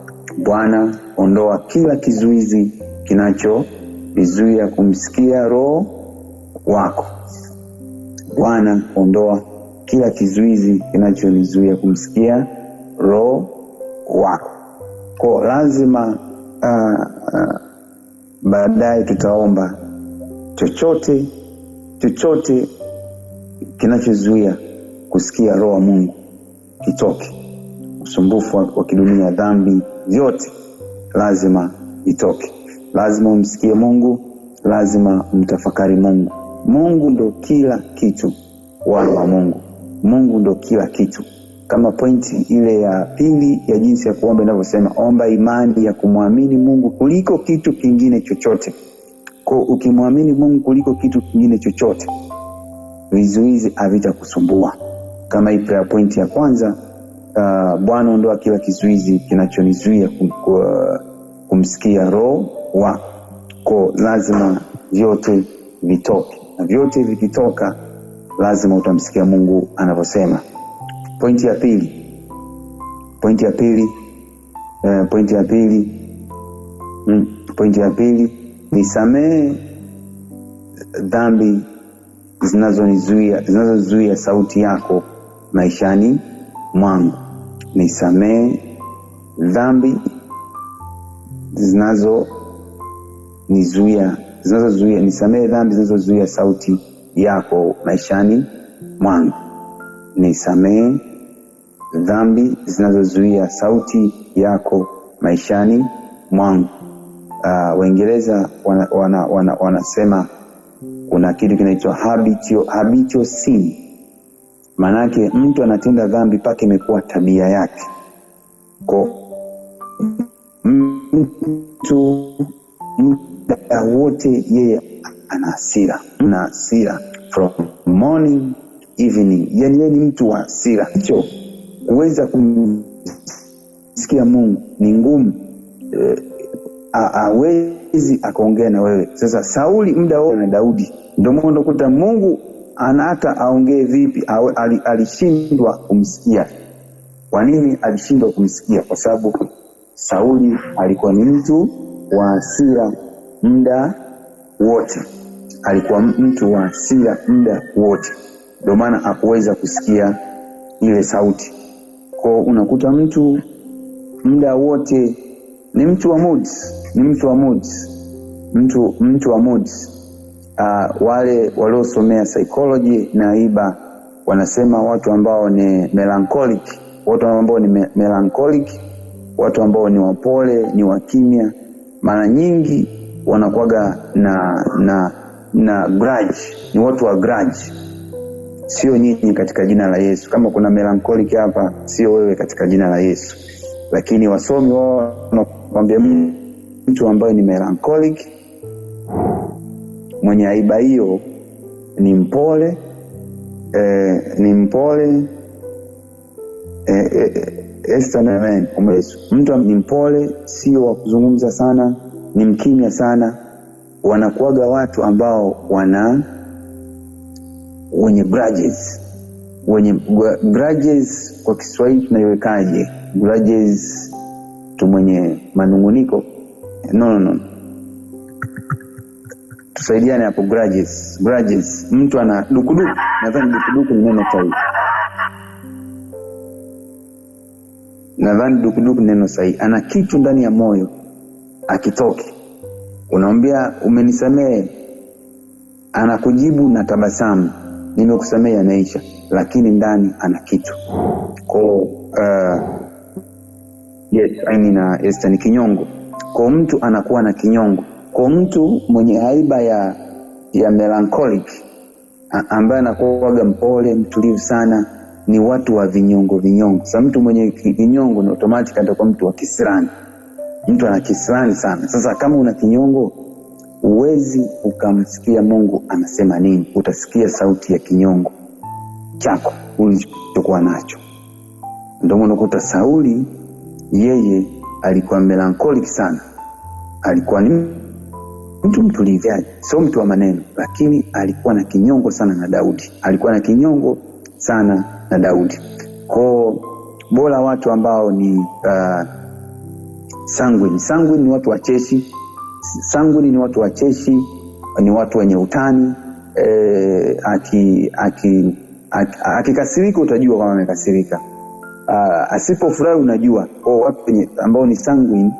Bwana ondoa kila kizuizi kinachonizuia kumsikia Roho wako. Bwana ondoa kila kizuizi kinachonizuia kumsikia Roho wako. Kwa lazima baadaye tutaomba chochote kinachozuia kusikia Roho wa Mungu kitoke. Usumbufu wa kidunia, dhambi, vyote lazima itoke. Lazima umsikie Mungu, lazima umtafakari Mungu. Mungu ndo kila kitu, wana wa Mungu. Mungu ndo kila kitu. Kama pointi ile ya pili ya jinsi ya kuomba inavyosema, omba imani ya kumwamini Mungu kuliko kitu kingine chochote. Kwa ukimwamini Mungu kuliko kitu kingine chochote, vizuizi havitakusumbua. Kama hii prayer point ya kwanza, Bwana ondoa kila kizuizi kinachonizuia kumsikia Roho wako. Kwa lazima vyote vitoke, na vyote vikitoka lazima utamsikia Mungu anavyosema. Pointi ya pili, pointi ya pili, pointi ya pili, pointi ya pili, nisamehe dhambi zinazozuia sauti yako maishani mwangu. Nisamehe dhambi zinazozuia, nisamehe dhambi zinazozuia sauti yako maishani mwangu. Nisamehe dhambi zinazozuia sauti yako maishani mwangu. Waingereza wanasema kuna kitu kinaitwa habitual sin. Maanake mtu anatenda dhambi mpaka imekuwa tabia yake. Kwa mtu muda wote yeye ana hasira, na hasira from morning evening, yani yeye ni mtu wa hasira. Hicho kuweza kumsikia Mungu ni ngumu, hawezi akaongea na wewe. Sasa Sauli muda wote na Daudi, ndio maana unakuta Mungu ana hata aongee vipi, alishindwa kumsikia. Kwa nini alishindwa kumsikia? Kwa sababu Sauli alikuwa ni mtu wa hasira muda wote, alikuwa mtu wa hasira muda wote, ndio maana hakuweza kusikia ile sauti. Kwa unakuta mtu muda wote ni mtu wa moods, ni mtu wa moods, mtu wa moods. Wale waliosomea psychology na iba wanasema watu ambao ni melancholic, watu ambao ni melancholic, watu ambao ni wapole, ni wakimya, mara nyingi wanakuwaga na grudge, ni watu wa grudge. Sio nyinyi katika jina la Yesu. Kama kuna melancholic hapa, sio wewe katika jina la Yesu. Lakini wasomi wao wanakuambia mtu ambaye ni melancholic, mwenye aiba hiyo, ni mpole, ni mpole, Esther na amen. Mtu ni mpole, sio wa kuzungumza sana, ni mkimya sana. Wanakuwaga watu ambao wana wenye grudges, wenye grudges kwa Kiswahili tunaiwekaje? Grudges, mtu mwenye manunguniko. No, no, no, tusaidiane hapo. Grudges, grudges, mtu ana dukuduku. Nadhani dukuduku ni neno sahihi. Nadhani dukuduku ni neno sahihi. Ana kitu ndani ya moyo akitoki, unamwambia umenisamehe, anakujibu na tabasamu, nimekusamehe, anaisha, lakini ndani ana kitu. Kwa yes, I mean, Esther ni kinyongo. Kwa mtu anakuwa na kinyongo. Kwa mtu mwenye haiba ya melancholic, ambaye anakuwaga mpole, mtulivu sana, ni watu wa vinyongo vinyongo. Sasa mtu mwenye kinyongo ni automatic atakuwa mtu wa kisirani. Mtu ana kisirani sana. Sasa kama una kinyongo, huwezi ukamsikia Mungu anasema nini. Utasikia sauti ya kinyongo chako ulichokuwa nacho. Ndio maana unakuta Sauli yeye alikuwa melancholic sana. Alikuwa ni mtu mtulivu, sio mtu wa maneno, lakini alikuwa na kinyongo sana na Daudi. Alikuwa na kinyongo sana na Daudi. Kwa bora watu ambao ni sanguine. Sanguine ni watu wacheshi. Sanguine ni watu wacheshi, ni watu wenye utani. Akikasirika utajua kama amekasirika. Asipofurahi unajua. Kwa watu ambao ni sanguine,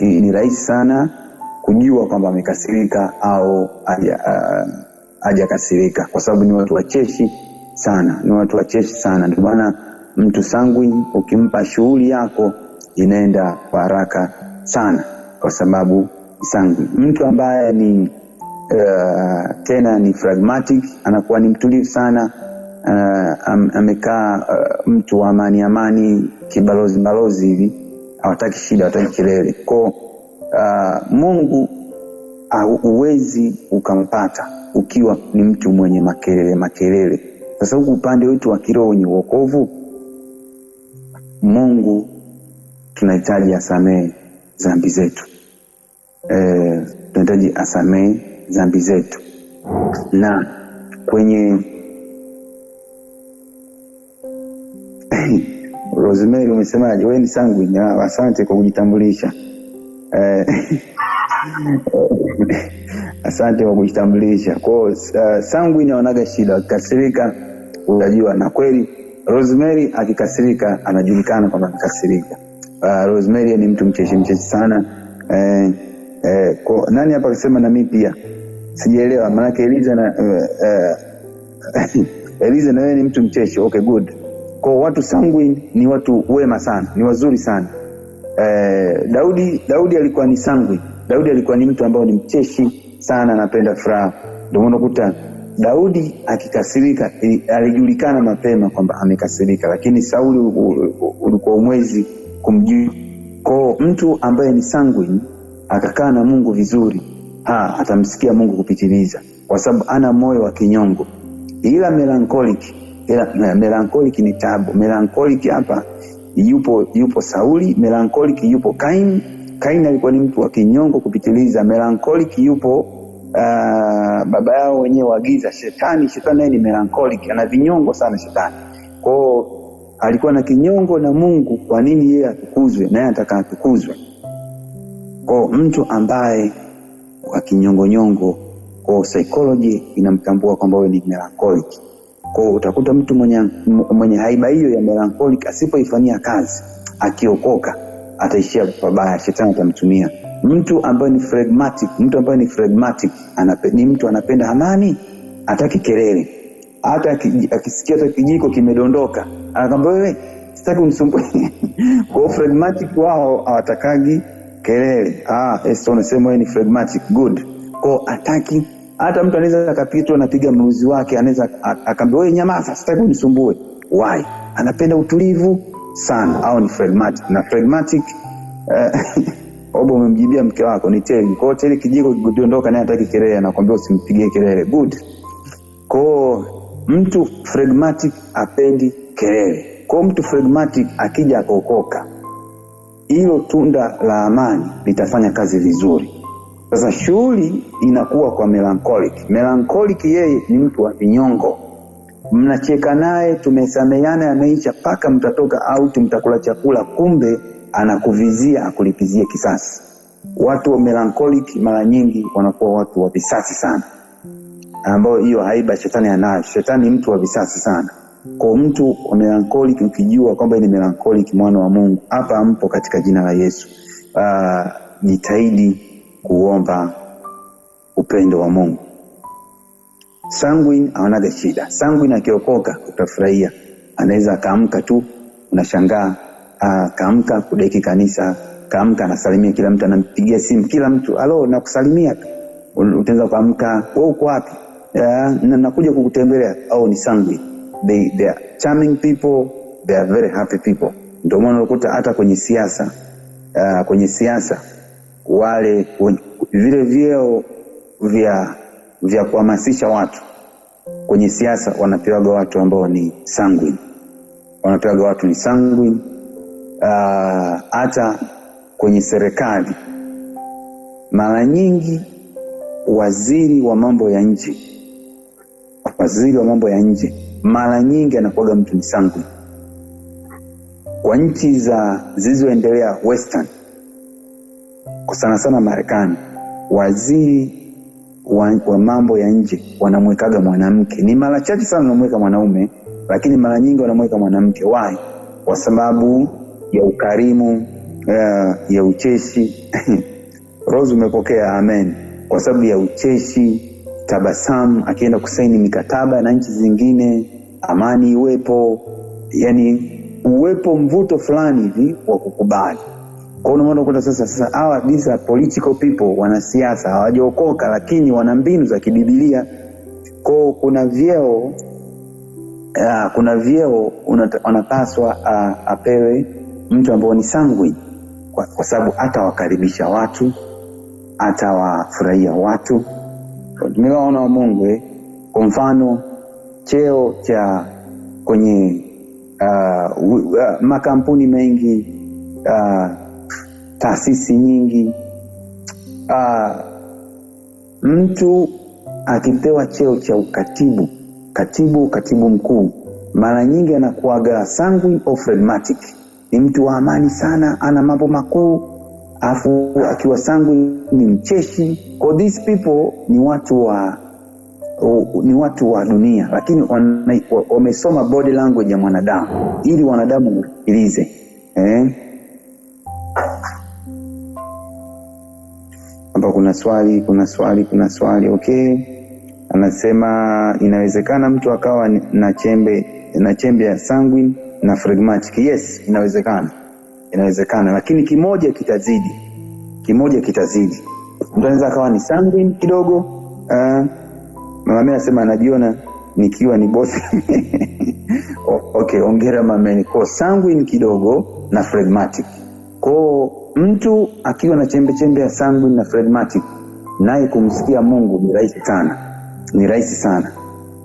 ni rahisi sana kujua kwamba amekasirika au hajakasirika, kwa sababu ni watu wacheshi sana, ni watu wacheshi sana. Ndio maana mtu sanguine ukimpa shughuli yako inaenda kwa haraka sana, kwa sababu sanguine. Mtu ambaye ni tena ni pragmatic, anakuwa ni mtulivu sana, amekaa mtu wa amani amani, kibalozi balozi hivi, hawataki shida, hawataki kelele. Kwa Mungu huwezi ukampata ukiwa ni mtu mwenye makelele makelele. Sasa huku upande wetu wa kiroho wenye wokovu, Mungu tunahitaji asamehe dhambi zetu. Tunahitaji asamehe dhambi zetu. Na kwenye Rosemary umesemaje? Wewe ni sanguine. Asante kwa kujitambulisha. Asante kwa kujitambulisha. Kwa sanguine wanaga shida, akikasirika unajua. Na kweli Rosemary akikasirika anajulikana kwamba amekasirika. Rosemary ni mtu mcheshi mcheshi sana. Kwa, nani hapa akisema na mimi pia sijaelewa, maana yake Eliza na Eliza na wewe ni mtu mcheshi. Okay, good. Kwa watu sanguine ni watu wema sana, ni wazuri sana. Daudi alikuwa ni sanguine. Daudi alikuwa ni mtu ambaye ni mcheshi sana, anapenda furaha. Ndio maana unakuta Daudi akikasirika alijulikana mapema kwamba amekasirika, lakini Sauli ulikuwa umwezi kumjua. Kwa mtu ambaye ni sanguine akakaa na Mungu vizuri, Atamsikia Mungu kupitiliza, kwa sababu ana moyo wa kinyongo. Ila melancholic, ila melancholic ni tabu. Melancholic hapa yupo Sauli, melancholic yupo Kain. Kain alikuwa ni mtu wa kinyongo kupitiliza. Melancholic yupo baba yao wenyewe wa giza, Shetani. Shetani naye ni melancholic, ana vinyongo sana Shetani. Kwao alikuwa na kinyongo na Mungu, kwa nini yeye atukuzwe naye anataka atukuzwe? Kwa mtu ambaye wa kinyongonyongo, kwa psychology inamtambua kwamba wewe ni melancholic. Kwa utakuta mtu mwenye haiba hiyo ya melancholic asipoifanyia kazi, akiokoka ataishia pabaya, shetani atamtumia. Mtu ambaye ni phlegmatic, mtu ambaye ni phlegmatic ni mtu anapenda amani, hataki kelele. Hata akisikia hata kijiko kimedondoka anakwambia wewe, sitaki unisumbue. Kwa phlegmatic wao hawatakagi kelele. Esther unasema wewe ni phlegmatic, good. Kwa hataki hata mtu anaweza akapitwa anapiga mruzi wake, anaweza akaambia wewe nyamaza, sitaki unisumbue. Why? Anapenda utulivu sana, au ni phlegmatic. Na phlegmatic obo umemjibia mke wako ni Teli. Kwa hiyo Teli kijiko kikidondoka naye hataki kelele, anakuambia usimpigie kelele. Good. Kwa mtu phlegmatic apendi kelele. Kwa mtu phlegmatic akija akaokoka, hilo tunda la amani litafanya kazi vizuri. Sasa shughuli inakuwa kwa melancholic. Melancholic yeye ni mtu wa vinyongo, mnacheka naye, tumesameheana, yameisha, paka mtatoka out, mtakula chakula, kumbe anakuvizia akulipizie kisasi. Watu wa melancholic mara nyingi wanakuwa watu wa visasi sana, ambao hiyo haiba shetani anayo. Shetani ni mtu wa visasi sana. Kwa mtu wa melancholic, ukijua kwamba ni melancholic, mwana wa Mungu, hapa mpo katika jina la Yesu, jitahidi kuomba upendo wa Mungu. Sanguine hawanaga shida. Sanguine akiokoka utafurahia, anaweza akaamka tu, unashangaa kaamka kudeki kanisa, kaamka anasalimia kila mtu, anampigia simu kila mtu, alo nakusalimia tu. Utaanza kuamka, wewe uko wapi? Nakuja kukutembelea. Au ni sanguine. They are charming people, they are very happy people. Ndio maana unakuta hata kwenye siasa, kwenye siasa wale vile vyeo vya kuhamasisha watu kwenye siasa wanapewaga watu ambao ni sanguine, wanapewaga watu ni sanguine. Hata kwenye serikali mara nyingi waziri wa mambo ya nje, waziri wa mambo ya nje mara nyingi anakuwaga mtu ni sanguine. Kwa nchi za zilizoendelea western, kwa sana sana Marekani, waziri wa mambo ya nje wanamwekaga mwanamke. Ni mara chache sana wanamweka mwanaume, lakini mara nyingi wanamweka mwanamke. Why? Kwa sababu ya ukarimu, ya ucheshi. Rose umepokea, amen. Kwa sababu ya ucheshi, tabasamu, akienda kusaini mikataba na nchi zingine, amani iwepo, yani uwepo mvuto fulani hivi wa kukubali. Kwa hiyo unaona kuta sasa hawa these are political people, wanasiasa hawajaokoka, lakini wana mbinu za kibibilia. Kwa hiyo kuna vyeo, kuna vyeo wanapaswa apewe mtu ambao ni sanguine, kwa sababu atawakaribisha watu, atawafurahia watu. Tumewaona wa Mungu. Kwa mfano cheo cha kwenye makampuni mengi, taasisi nyingi, mtu akipewa cheo cha ukatibu, katibu mkuu, mara nyingi anakuwaga sanguine au phlegmatic. Ni mtu wa amani sana, ana mambo makuu, afu akiwa sanguine ni mcheshi. Kwa these people ni watu wa dunia, lakini wamesoma body language ya mwanadamu ili wanadamu wasikilize. Hapa kuna swali, kuna swali, kuna swali. Okay, anasema inawezekana mtu akawa na chembe ya sanguine na phlegmatic. Yes, inawezekana, inawezekana, lakini kimoja kitazidi, kimoja kitazidi. Mtu anaweza akawa ni sanguine kidogo. Mama mimi anasema anajiona nikiwa ni boss. Okay, hongera mama. Kwa sanguine kidogo na phlegmatic. Kwa mtu akiwa na chembe chembe ya sanguine na phlegmatic Naye kumsikia Mungu ni rahisi sana, ni rahisi sana,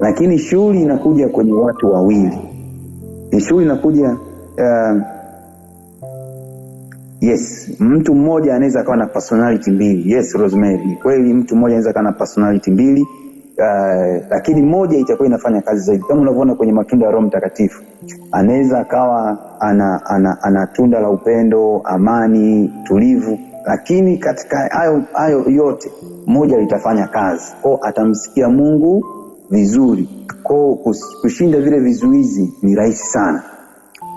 lakini shughuli inakuja kwenye watu wawili. Shughuli inakuja yes, mtu mmoja anaweza akawa na personality mbili. Yes, Rosemary, ni kweli mtu mmoja anaweza akawa na personality mbili, lakini moja itakuwa inafanya kazi zaidi, kama unavyoona kwenye matunda ya Roho Mtakatifu. Anaweza akawa ana tunda la upendo, amani, tulivu, lakini katika hayo yote moja litafanya kazi kwao, atamsikia Mungu vizuri kwao. Kushinda vile vizuizi ni rahisi sana.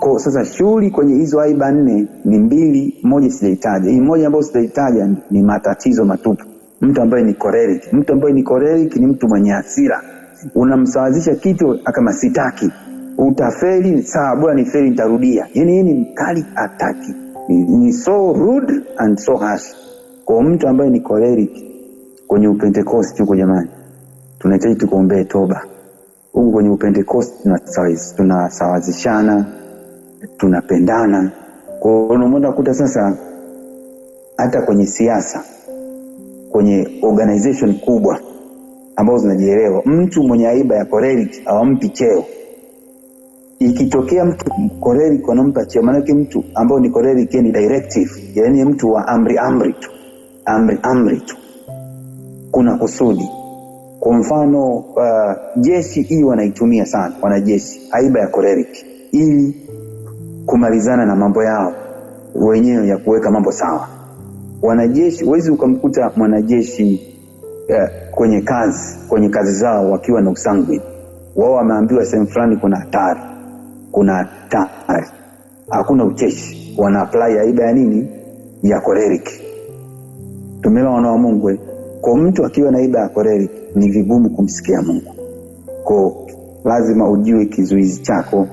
Kwa sasa shughuli kwenye hizo aiba nne ni mbili, moja sijaitaja. Hii moja ambayo sijaitaja ni matatizo matupu. Mtu ambaye ni choleric, mtu ambaye ni choleric ni mtu mwenye hasira. Unamsawazisha kitu akama sitaki, utafeli, sawa, bora ni feli, nitarudia. Yani yeye ni mkali, ataki ni so rude and so harsh. Kwa mtu ambaye ni choleric kwenye Upentecost huko, jamani, tunahitaji tukuombee toba huku kwenye Upentecost, tunasawazishana, tunapendana. Kwa hiyo unaona kuta sasa hata kwenye siasa, kwenye organization kubwa ambazo zinajielewa, mtu mwenye aiba ya choleric hawampi cheo. Ikitokea mtu choleric wanampa cheo, maanake mtu ambao ni choleric ni directive, yaani mtu wa amri amri tu, amri amri tu, kuna kusudi. Kwa mfano jeshi hii wanaitumia sana wanajeshi, aiba ya choleric ili kumalizana na mambo yao wenyewe ya kuweka mambo sawa. Wanajeshi, huwezi ukamkuta mwanajeshi kwenye kazi zao wakiwa na usanguini. Wao wameambiwa sehemu fulani kuna hatari, kuna hatari, hakuna ucheshi, wana apply aiba ya nini? Ya choleric. Tumeelewa wana wa Mungu? Kwa mtu akiwa na aiba ya choleric ni vigumu kumsikia Mungu. Kwa lazima ujue kizuizi chako,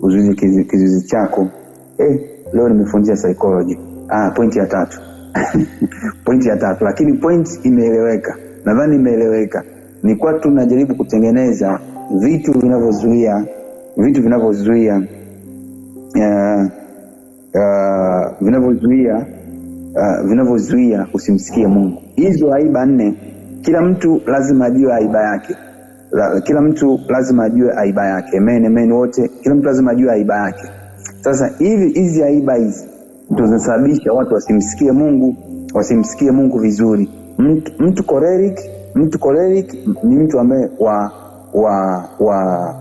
uzuizi kizuizi chako. Leo nimefundisha psychology. Pointi ya tatu. Pointi ya tatu, lakini point imeeleweka. Nadhani imeeleweka. Ni kwa tunajaribu kutengeneza vitu vinavyozuia, vitu vinavyozuia, vinavyozuia, vinavyozuia usimsikie Mungu. Hizo aiba nne, kila mtu lazima ajue aiba yake. Kila mtu lazima ajue aiba yake. Amen, amen wote. Kila mtu lazima ajue aiba yake. Sasa hivi hizi aiba hizi ndio zinasababisha watu wasimsikie Mungu, wasimsikie Mungu vizuri. Mtu choleric ni mtu ambaye wa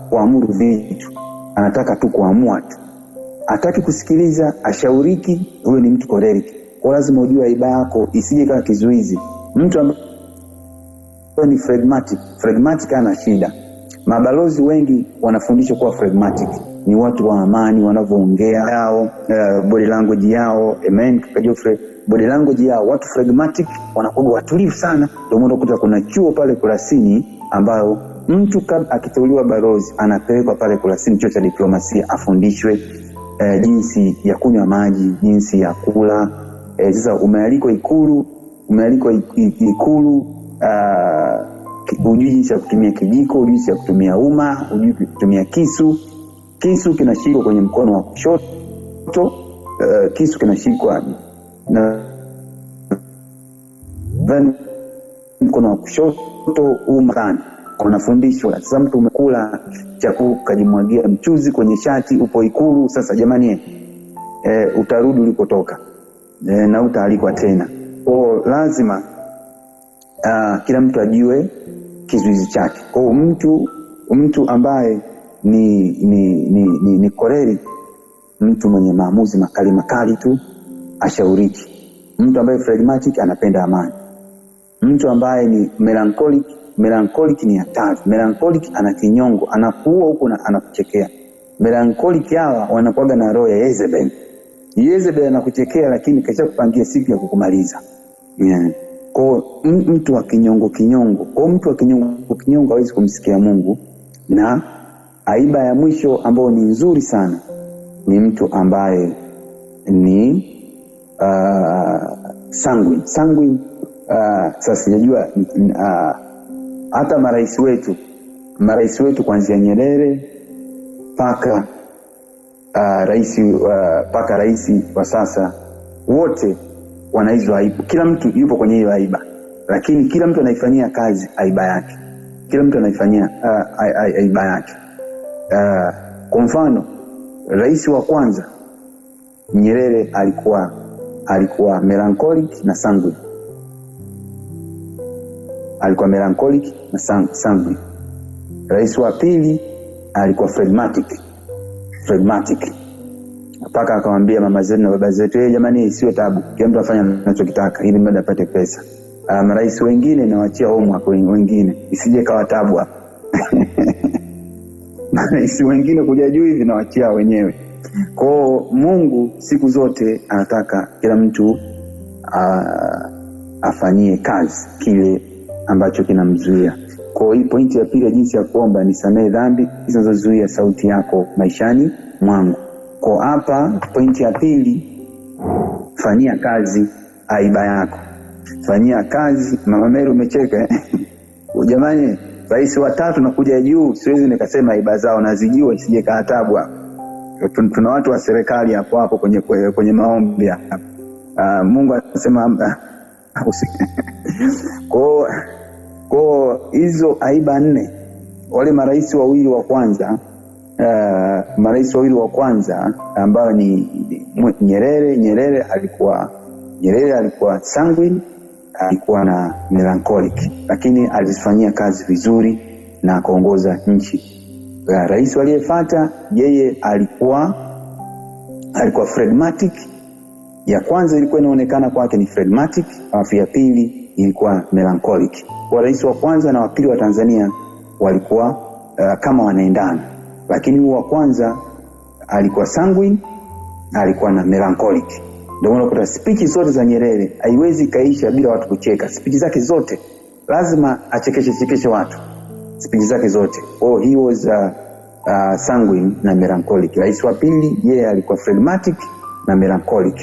kuamuru vitu, anataka tu kuamua tu, hataki kusikiliza, ashauriki. Huyo ni mtu choleric. Kwa lazima ujue aiba yako isije kama kizuizi. Mtu ambaye ni phlegmatic, phlegmatic ana shida. Mabalozi wengi wanafundishwa kuwa phlegmatic, ni watu wa amani wanavyoongea yao, body language yao. Amen, Geoffrey, body language yao, watu phlegmatic wanakuwa watulivu sana. Ndio maana ukuta kuna chuo pale Kurasini ambayo mtu akiteuliwa balozi anapelekwa pale Kurasini, chuo cha diplomasia, afundishwe jinsi ya kunywa maji, jinsi ya kula. Sasa umealikwa Ikulu, umealikwa Ikulu, hujui jinsi ya kutumia kijiko, hujui jinsi ya kutumia uma, hujui kutumia kisu. Kisu kinashikwa kwenye mkono wa kushoto, kisu kinashikwa na mkono wa kushoto uma. Unafundishwa sasa, mtu umekula chakula ukajimwagia mchuzi kwenye shati, upo Ikulu sasa jamani, utarudi ulikotoka, na utaalikwa tena. Kwa lazima kila mtu ajue kizuizi chake. Kwa mtu ambaye ni choleric, mtu mwenye maamuzi makali makali tu, ashauriki. Mtu ambaye phlegmatic anapenda amani. Mtu ambaye ni melancholic, melancholic ni hatari. Melancholic ana kinyongo, anakuua huko na anakuchekea. Melancholic hawa wanakuwaga na roho ya Jezebel. Jezebel anakuchekea lakini kisha kupangia siku ya kukumaliza. Yeah. Kwa mtu wa kinyongo kinyongo, kwa mtu wa kinyongo kinyongo hawezi kumsikia Mungu. Na aiba ya mwisho ambayo ni nzuri sana ni mtu ambaye ni sanguine. Sanguine, sasa sijajua, hata marais wetu kuanzia Nyerere mpaka rais wa sasa, wote wana hizo aibu. Kila mtu yupo kwenye hiyo aiba. Lakini kila mtu anaifanyia kazi aiba yake, kila mtu anaifanyia aiba yake. Kwa mfano rais wa kwanza Nyerere alikuwa melancholic na sanguine, alikuwa melancholic na sanguine. Rais wa pili alikuwa phlegmatic mpaka akamwambia mama zetu na baba zetu, hey, jamani, isiwe tabu, kila mtu afanye anachokitaka ili mradi apate pesa. Marais wengine nawaachia homework wengine, isije kawa tabu hapa. Marais wengine kuja juu hivi nawaachia wenyewe. Kwao Mungu siku zote anataka kila mtu afanyie kazi kile ambacho kinamzuia. Kwa hii pointi ya pili ya jinsi ya kuomba, nisamehe dhambi zinazozuia sauti yako maishani mwangu. Kwa hapa pointi ya pili, fanyia kazi aiba yako, fanyia kazi. Mama Mary umecheka eh? Jamani, rais wa tatu nakuja juu, siwezi nikasema aiba zao nazijua, isije kaa tabu hapa. Tuna watu wa serikali hapo hapo kwenye maombi hapa. Mungu anasema kwa hizo aiba nne, wale marais wawili wa kwanza marais wawili wa kwanza ambao ni Nyerere. Nyerere alikuwa sanguine, alikuwa na melancholic, lakini alizifanyia kazi vizuri na akaongoza nchi. Rais aliyefuata yeye alikuwa phlegmatic. Ya kwanza ilikuwa inaonekana kwake ni phlegmatic, alafu ya pili ilikuwa melancholic. Kwa rais wa kwanza na wa pili wa Tanzania walikuwa kama wanaendana, lakini huo wa kwanza alikuwa sanguine, alikuwa na melancholic. Ndio maana unakuta speech zote za Nyerere haiwezi kaisha bila watu kucheka. Speech zake zote lazima achekeshe chekeshe watu, speech zake zote. Oh, he was sanguine na melancholic. Rais wa pili yeye alikuwa phlegmatic na melancholic.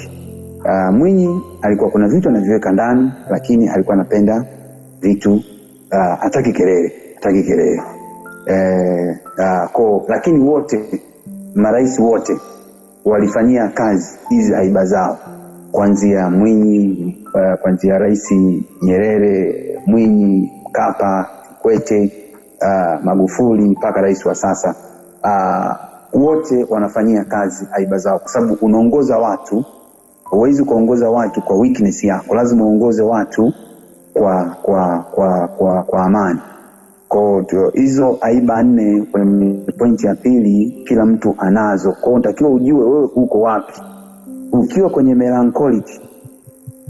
Mwinyi alikuwa kuna vitu anaviweka ndani, lakini alikuwa anapenda vitu hataki kelele, hataki kelele. Lakini wote marais wote walifanyia kazi hizi aiba zao, kuanzia Mwinyi, kuanzia Rais Nyerere, Mwinyi, Mkapa, Kikwete, Magufuli mpaka rais wa sasa. Wote wanafanyia kazi aiba zao, kwa sababu unaongoza watu, huwezi kuongoza watu kwa weakness yako, lazima uongoze watu kwa amani. Kwa hizo aiba nne kwenye pointi ya pili kila mtu anazo. Kwa hiyo unatakiwa ujue wewe uko wapi. Ukiwa kwenye melancholic,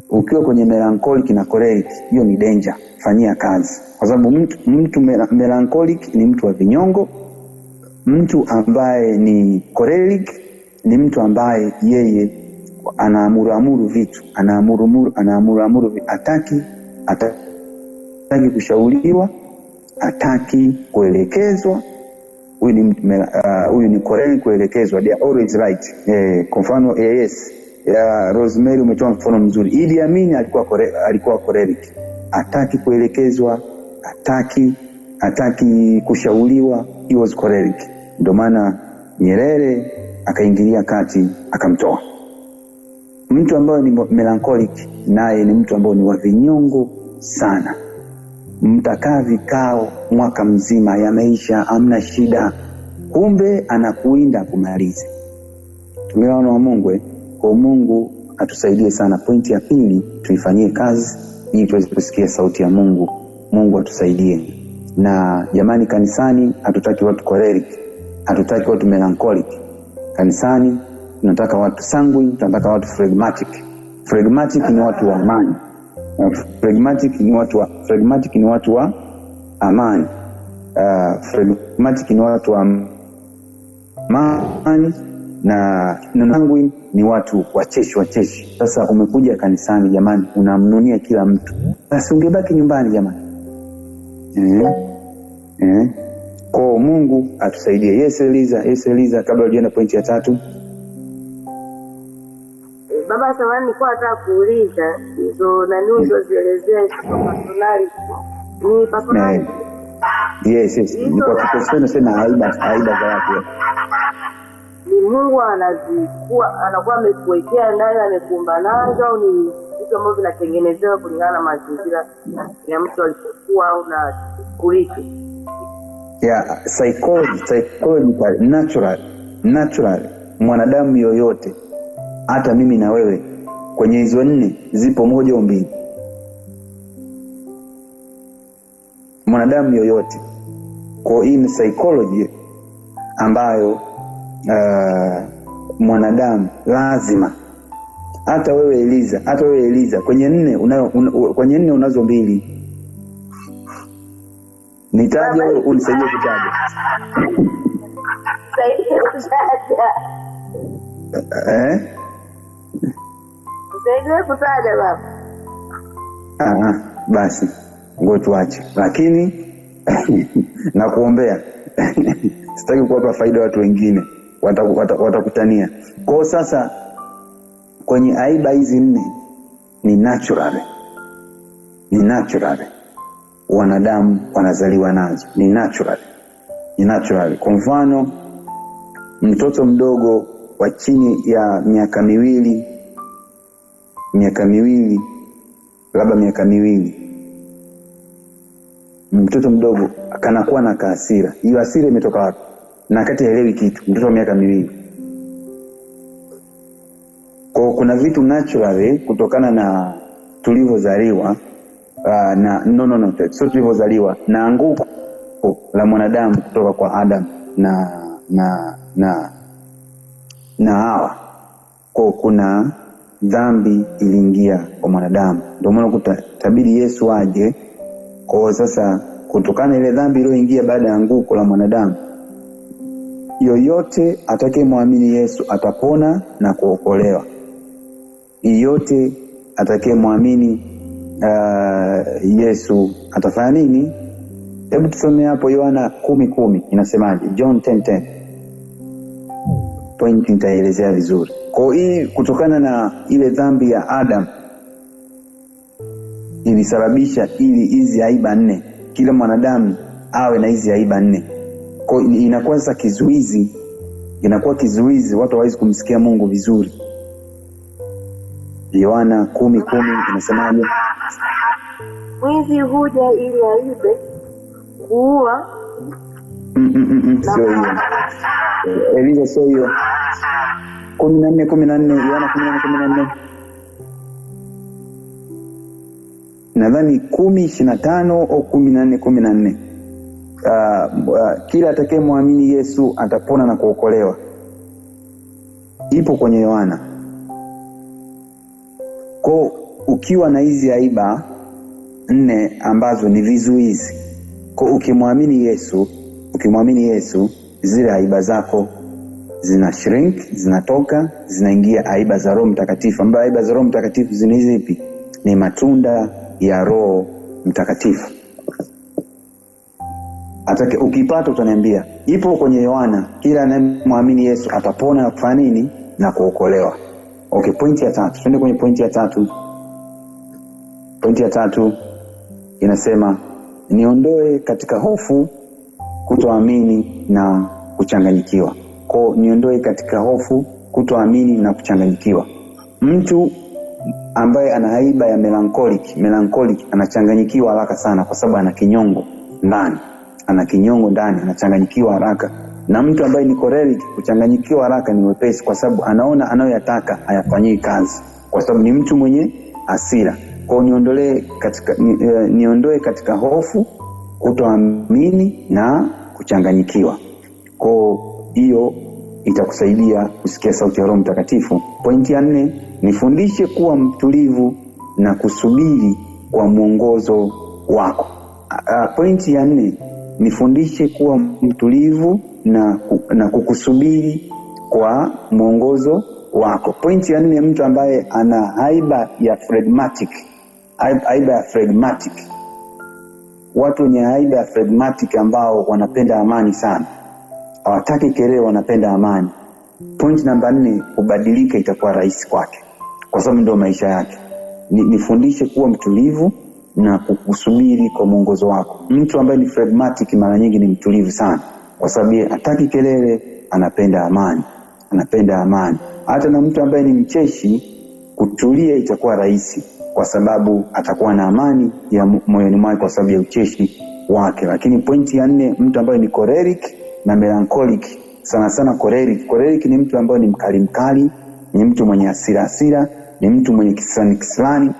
ukiwa kwenye melancholic na choleric, hiyo ni danger, fanyia kazi, kwa sababu mtu melancholic ni mtu wa vinyongo, mtu ambaye ni choleric ni mtu ambaye yeye anaamuru vitu, anaamuru vitu, hataki kushauriwa, hataki kuelekezwa. Huyu ni choleric kuelekezwa, they are always right. Kwa mfano yes, ya Rosemary umetoa mfano mzuri. Idi Amin alikuwa choleric, hataki kuelekezwa, hataki kushauriwa, he was choleric. Ndio maana Nyerere akaingilia kati akamtoa. Mtu ambaye ni melancholic naye ni mtu ambaye ni wa vinyongo sana. Mtakaa vikao mwaka mzima, yameisha, hamna shida, kumbe anakuinda kumaliza. Tumeona wa Mungu. Kwa Mungu atusaidie sana. Pointi ya pili tuifanyie kazi ili tuweze kusikia sauti ya Mungu. Mungu atusaidie. Na jamani, kanisani hatutaki watu choleric, hatutaki watu melancholic. Kanisani tunataka watu sanguine, tunataka watu phlegmatic. Phlegmatic ni watu wa amani. Phlegmatic ni watu wa, phlegmatic ni watu wa amani. Phlegmatic ni watu wa amani na sanguine ni watu wacheshi wacheshi. Sasa umekuja kanisani jamani, unamnunia kila mtu, basi ungebaki nyumbani jamani. Kwa Mungu atusaidie. Yes Eliza, yes Eliza, kabla hujaenda pointi ya tatu. Baba, samahani, nilikuwa nataka kuuliza hizo nani ulizozielezea hizo personality. Ni personality? Yes, yes. Ni kwa kipersona nasema aiba za watu. Ni Mungu anazikuwa, anakuwa amekuwekea ndani, amekuumba nazo, au ni vitu ambavyo vinatengenezewa kulingana na mazingira ya mtu alipokuwa au na kurithi? Yeah, psychological, natural, mwanadamu yoyote, hata mimi na wewe, kwenye hizo nne zipo moja au mbili. Mwanadamu yoyote. Kwa hii ni psychology ambayo mwanadamu lazima, hata wewe Eliza, hata wewe Eliza, kwenye nne unayo, kwenye nne unazo mbili. Nitaje au unisaidie kutaja? Nisaidie kutaja. Eh? Nisaidie kutaja baba. Basi ngoja tuache, lakini nakuombea. Sitaki kuwapa faida watu wengine, watakutania. Kwa sasa kwenye aiba hizi nne ni natural, ni natural, wanadamu wanazaliwa nazo, ni natural, ni natural. Kwa mfano mtoto mdogo wa chini ya miaka miwili, miaka miwili, labda miaka miwili, mtoto mdogo kanakuwa na hasira. Hiyo hasira imetoka wapi? Na wakati haelewi kitu, mtoto wa miaka miwili. Kwa kuna vitu naturally kutokana na tulivyozaliwa, na no, no, no, sio tulivyozaliwa, na anguko la mwanadamu kutoka kwa Adam na Hawa. Kwa kuna dhambi iliingia kwa mwanadamu, ndio maana itabidi Yesu aje. Kwa sasa kutokana ile dhambi iliyoingia baada ya anguko la mwanadamu, yoyote atakayemwamini Yesu atapona na kuokolewa. Yoyote atakayemwamini Yesu atafanya nini? Hebu tusome hapo Yohana 10:10 inasemaje? John 10:10. Point nitaelezea vizuri. Kwa hii kutokana na ile dhambi ya Adam ilisababisha ili hizi aiba nne, kila mwanadamu awe na hizi aiba nne. Kwa inakuwa sasa kizuizi, inakuwa kizuizi, watu hawawezi kumsikia Mungu vizuri. Yohana 10:10 inasemaje? Mwizi huja ili aibe, kuua. Sio hiyo. Eliza, sio hiyo. 14:14, Yohana 14:14. Nadhani 10:25 au 14:14. Kila atakayemwamini Yesu atapona na kuokolewa. Ipo kwenye Yohana. Kwa ukiwa na hizi aiba nne ambazo ni vizuizi, kwa ukimwamini Yesu, zile aiba zako zina shrink, zinatoka, zinaingia aiba za Roho Mtakatifu. Ambayo aiba za Roho Mtakatifu zini zipi? Ni matunda ya Roho Mtakatifu. Atake ukipata utaniambia. Ipo kwenye Yohana, kila anayemwamini Yesu atapona na kufanya nini? Na kuokolewa. Okay, pointi ya tatu. Twende kwenye pointi ya tatu. Pointi ya tatu inasema niondoe katika hofu, kutoamini na kuchanganyikiwa. Kwa niondoe katika hofu, kutoamini na kuchanganyikiwa. Mtu ambaye ana haiba ya melancholic anachanganyikiwa haraka sana kwa sababu ana kinyongo ndani. Ana kinyongo ndani, anachanganyikiwa haraka. Na mtu ambaye ni choleric, kuchanganyikiwa haraka ni wepesi kwa sababu anaona anayoyataka hayafanyii kazi, kwa sababu ni mtu mwenye hasira. Kwa niondoe katika hofu, kutoamini na kuchanganyikiwa. Kwa hiyo itakusaidia kusikia sauti ya Roho Mtakatifu. Pointi ya 4, nifundishe kuwa mtulivu na kusubiri kwa mwongozo wako. Pointi ya 4, nifundishe kuwa mtulivu na kukusubiri kwa mwongozo wako. Pointi ya 4, mtu ambaye ana haiba ya phlegmatic, haiba ya phlegmatic. Watu wenye haiba ya phlegmatic ambao wanapenda amani sana, hawataki kelele, wanapenda amani. Point namba 4, kubadilika itakuwa rahisi kwake kwa sababu ndio maisha yake. Nifundishe kuwa mtulivu na kukusubiri kwa mwongozo wako. Mtu ambaye ni phlegmatic mara nyingi ni mtulivu sana kwa sababu yeye hataki kelele, anapenda amani, anapenda amani. Hata na mtu ambaye ni mcheshi, kutulia itakuwa rahisi kwa sababu atakuwa na amani ya moyoni mwake kwa sababu ya ucheshi wake. Lakini pointi ya nne, mtu ambaye ni choleric na melancholic, sana sana choleric. Choleric ni mtu ambaye ni mkali mkali, ni mtu mwenye hasira hasira, ni mtu mwenye kisirani kisirani.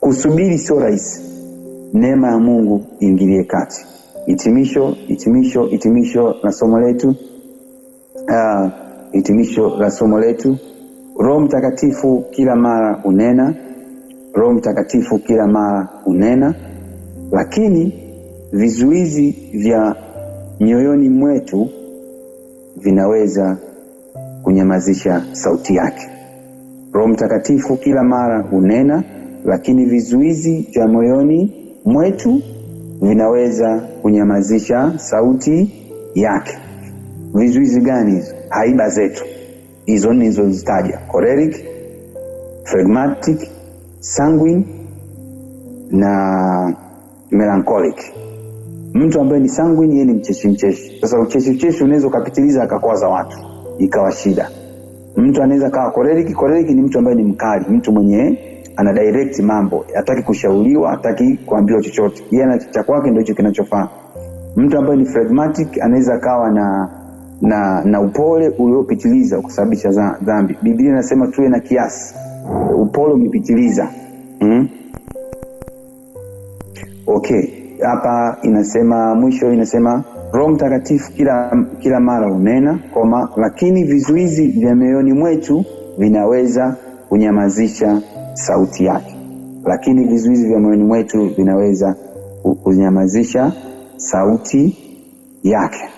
Kusubiri sio rahisi. Neema ya Mungu iingilie kati. Hitimisho, hitimisho, hitimisho la somo letu. Hitimisho la somo letu, Roho Mtakatifu kila mara unena, Roho Mtakatifu kila mara unena, lakini vizuizi vya mioyoni mwetu vinaweza kunyamazisha sauti yake. Roho Mtakatifu kila mara hunena, lakini vizuizi vya moyoni mwetu vinaweza kunyamazisha sauti yake. Vizuizi gani hizo? Haiba zetu hizo nne nilizozitaja: choleric, phlegmatic, sanguine na melancholic. Mtu ambaye ni sanguine, yeye ni mcheshi mcheshi. Sasa ucheshi mcheshi unaweza ukapitiliza akakwaza watu, ikawa shida. Mtu anaweza kawa choleric. Choleric ni mtu ambaye ni mkali, mtu mwenye ana direct mambo, hataki kushauriwa, hataki kuambiwa chochote, yeye ana cha kwake ndio hicho kinachofaa. Mtu ambaye ni phlegmatic anaweza kawa na upole uliopitiliza kusababisha dhambi. Biblia inasema tuwe na kiasi, upole umepitiliza. Okay, hapa inasema mwisho, inasema Roho Mtakatifu kila mara unena koma, lakini vizuizi vya mioyoni mwetu vinaweza kunyamazisha sauti yake. Lakini vizuizi vya moyoni mwetu vinaweza kunyamazisha sauti yake.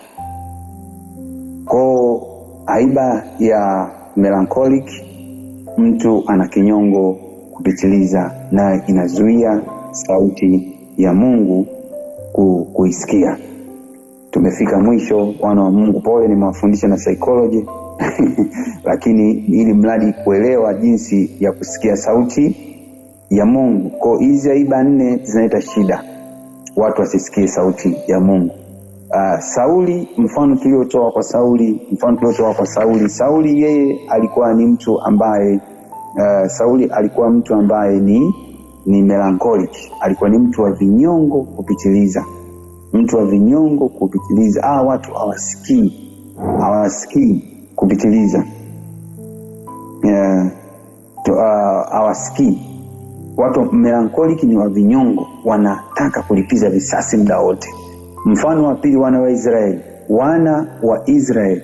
Kwa aiba ya melancholic, mtu ana kinyongo kupitiliza, na inazuia sauti ya Mungu kuisikia. Tumefika mwisho, wana wa Mungu. Pole, nimewafundisha na psychology lakini ili mradi kuelewa jinsi ya kusikia sauti ya Mungu. Kwa hizi aiba nne zinaleta shida, watu wasisikie sauti ya Mungu. Sauli, mfano tuliotoa kwa Sauli, mfano tuliotoa kwa Sauli. Sauli yeye alikuwa ni mtu ambaye Sauli alikuwa mtu ambaye ni melancholic, alikuwa ni mtu wa vinyongo kupitiliza, mtu wa vinyongo kupitiliza. Watu hawasikii kupitiliza, hawasikii. Watu melancholic ni wa vinyongo, wanataka kulipiza visasi muda wote. Mfano wa pili, wana wa Israeli. Wana wa Israeli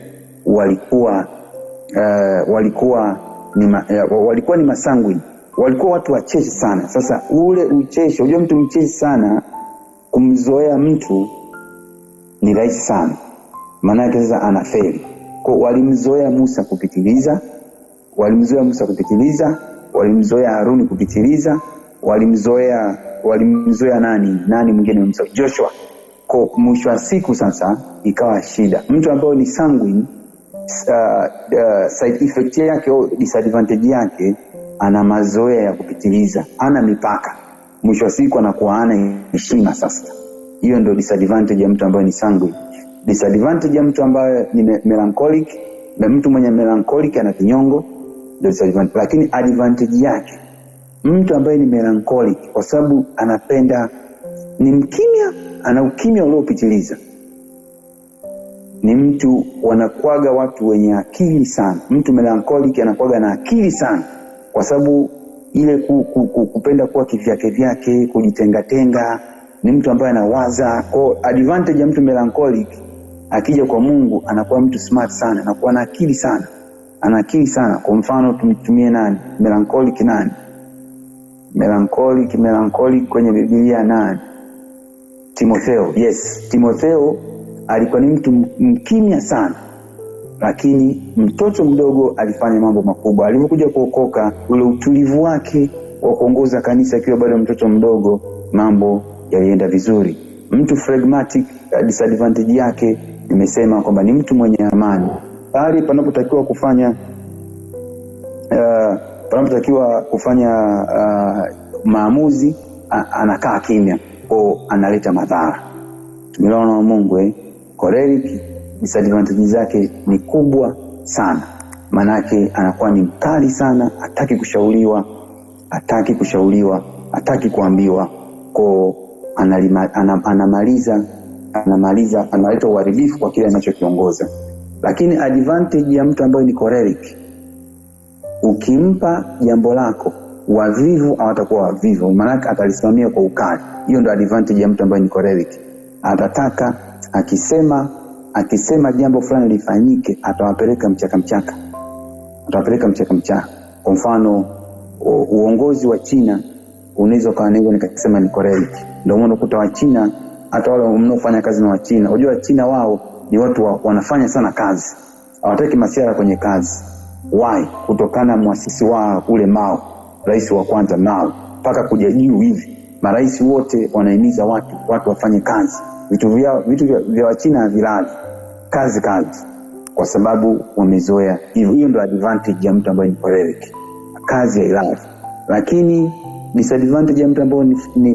walikuwa ni masangwini, walikuwa watu wacheshi sana. Sasa ule ucheshi, unajua mtu mcheshi sana, kumzoea mtu ni rahisi sana, maana yake sasa anafeli. Kwa walimzoea Musa kupitiliza, walimzoea Musa kupitiliza, walimzoea Haruni kupitiliza, walimzoea nani mwingine walimzoea Joshua. Kwa mwisho wa siku sasa ikawa shida. Mtu ambaye ni sanguine, side effect yake au disadvantage yake, ana mazoea ya kupitiliza, ana mipaka. Mwisho wa siku anakuwa hana heshima sasa. Hiyo ndio disadvantage ya mtu ambaye ni sanguine. Disadvantage ya mtu ambaye ni melancholic, na mtu mwenye melancholic ana kinyongo, ndio disadvantage. Lakini advantage yake, mtu ambaye ni melancholic, kwa sababu anapenda, ni mkimya, ana ukimya uliopitiliza. Ni mtu wanakuaga watu wenye akili sana. Mtu melancholic anakuaga na akili sana, kwa sababu ile kupenda kuwa kivyake vyake, kujitengatenga, ni mtu ambaye anawaza. Kwa advantage ya mtu melancholic, akija kwa Mungu anakuwa mtu smart sana, anakuwa na akili sana, ana akili sana. Kwa mfano tumtumie nani? Melancholic nani? Melancholic kwenye Biblia nani? Timotheo. Yes, Timotheo alikuwa ni mtu mkimya sana, lakini mtoto mdogo alifanya mambo makubwa. Alipokuja kuokoka, ule utulivu wake wa kuongoza kanisa akiwa bado mtoto mdogo, mambo yalienda vizuri. Mtu phlegmatic, disadvantage yake nimesema kwamba ni mtu mwenye amani. Pale panapotakiwa kufanya maamuzi, anakaa kimya, kwa analeta madhara. Tumeelewana na Mungu? Choleric disadvantage zake ni kubwa sana, manake anakuwa ni mkali sana, hataki kushauriwa, Hataki kushauriwa, hataki kuambiwa, ko anamaliza anamaliza analeta uharibifu kwa kile anachokiongoza. Lakini advantage ya mtu ambaye ni choleric, ukimpa jambo lako, wavivu hawatakuwa wavivu, maanake atalisimamia kwa ukali. Hiyo ndo advantage ya mtu ambaye ni choleric. Atataka akisema jambo fulani lifanyike, atawapeleka mchaka mchaka, atawapeleka mchaka mchaka. Kwa mfano uongozi wa China unaweza ukawa, naweza nikasema ni choleric. Ndio maana ukuta wa China, hata wale mnaofanya kazi na Wachina, unajua Wachina wao ni watu wanafanya sana kazi, hawataki masiara kwenye kazi. Why? Kutokana mwasisi wao ule Mao, rais wa kwanza Mao, mpaka kuja juu hivi, marais wote wanahimiza watu wafanye kazi. Vitu vya Wachina havilali, kazi kazi, kwa sababu wamezoea hivyo. Hiyo ndo advantage ya mtu ambaye ni choleric, kazi hailali. Lakini disadvantage ya mtu ambaye ni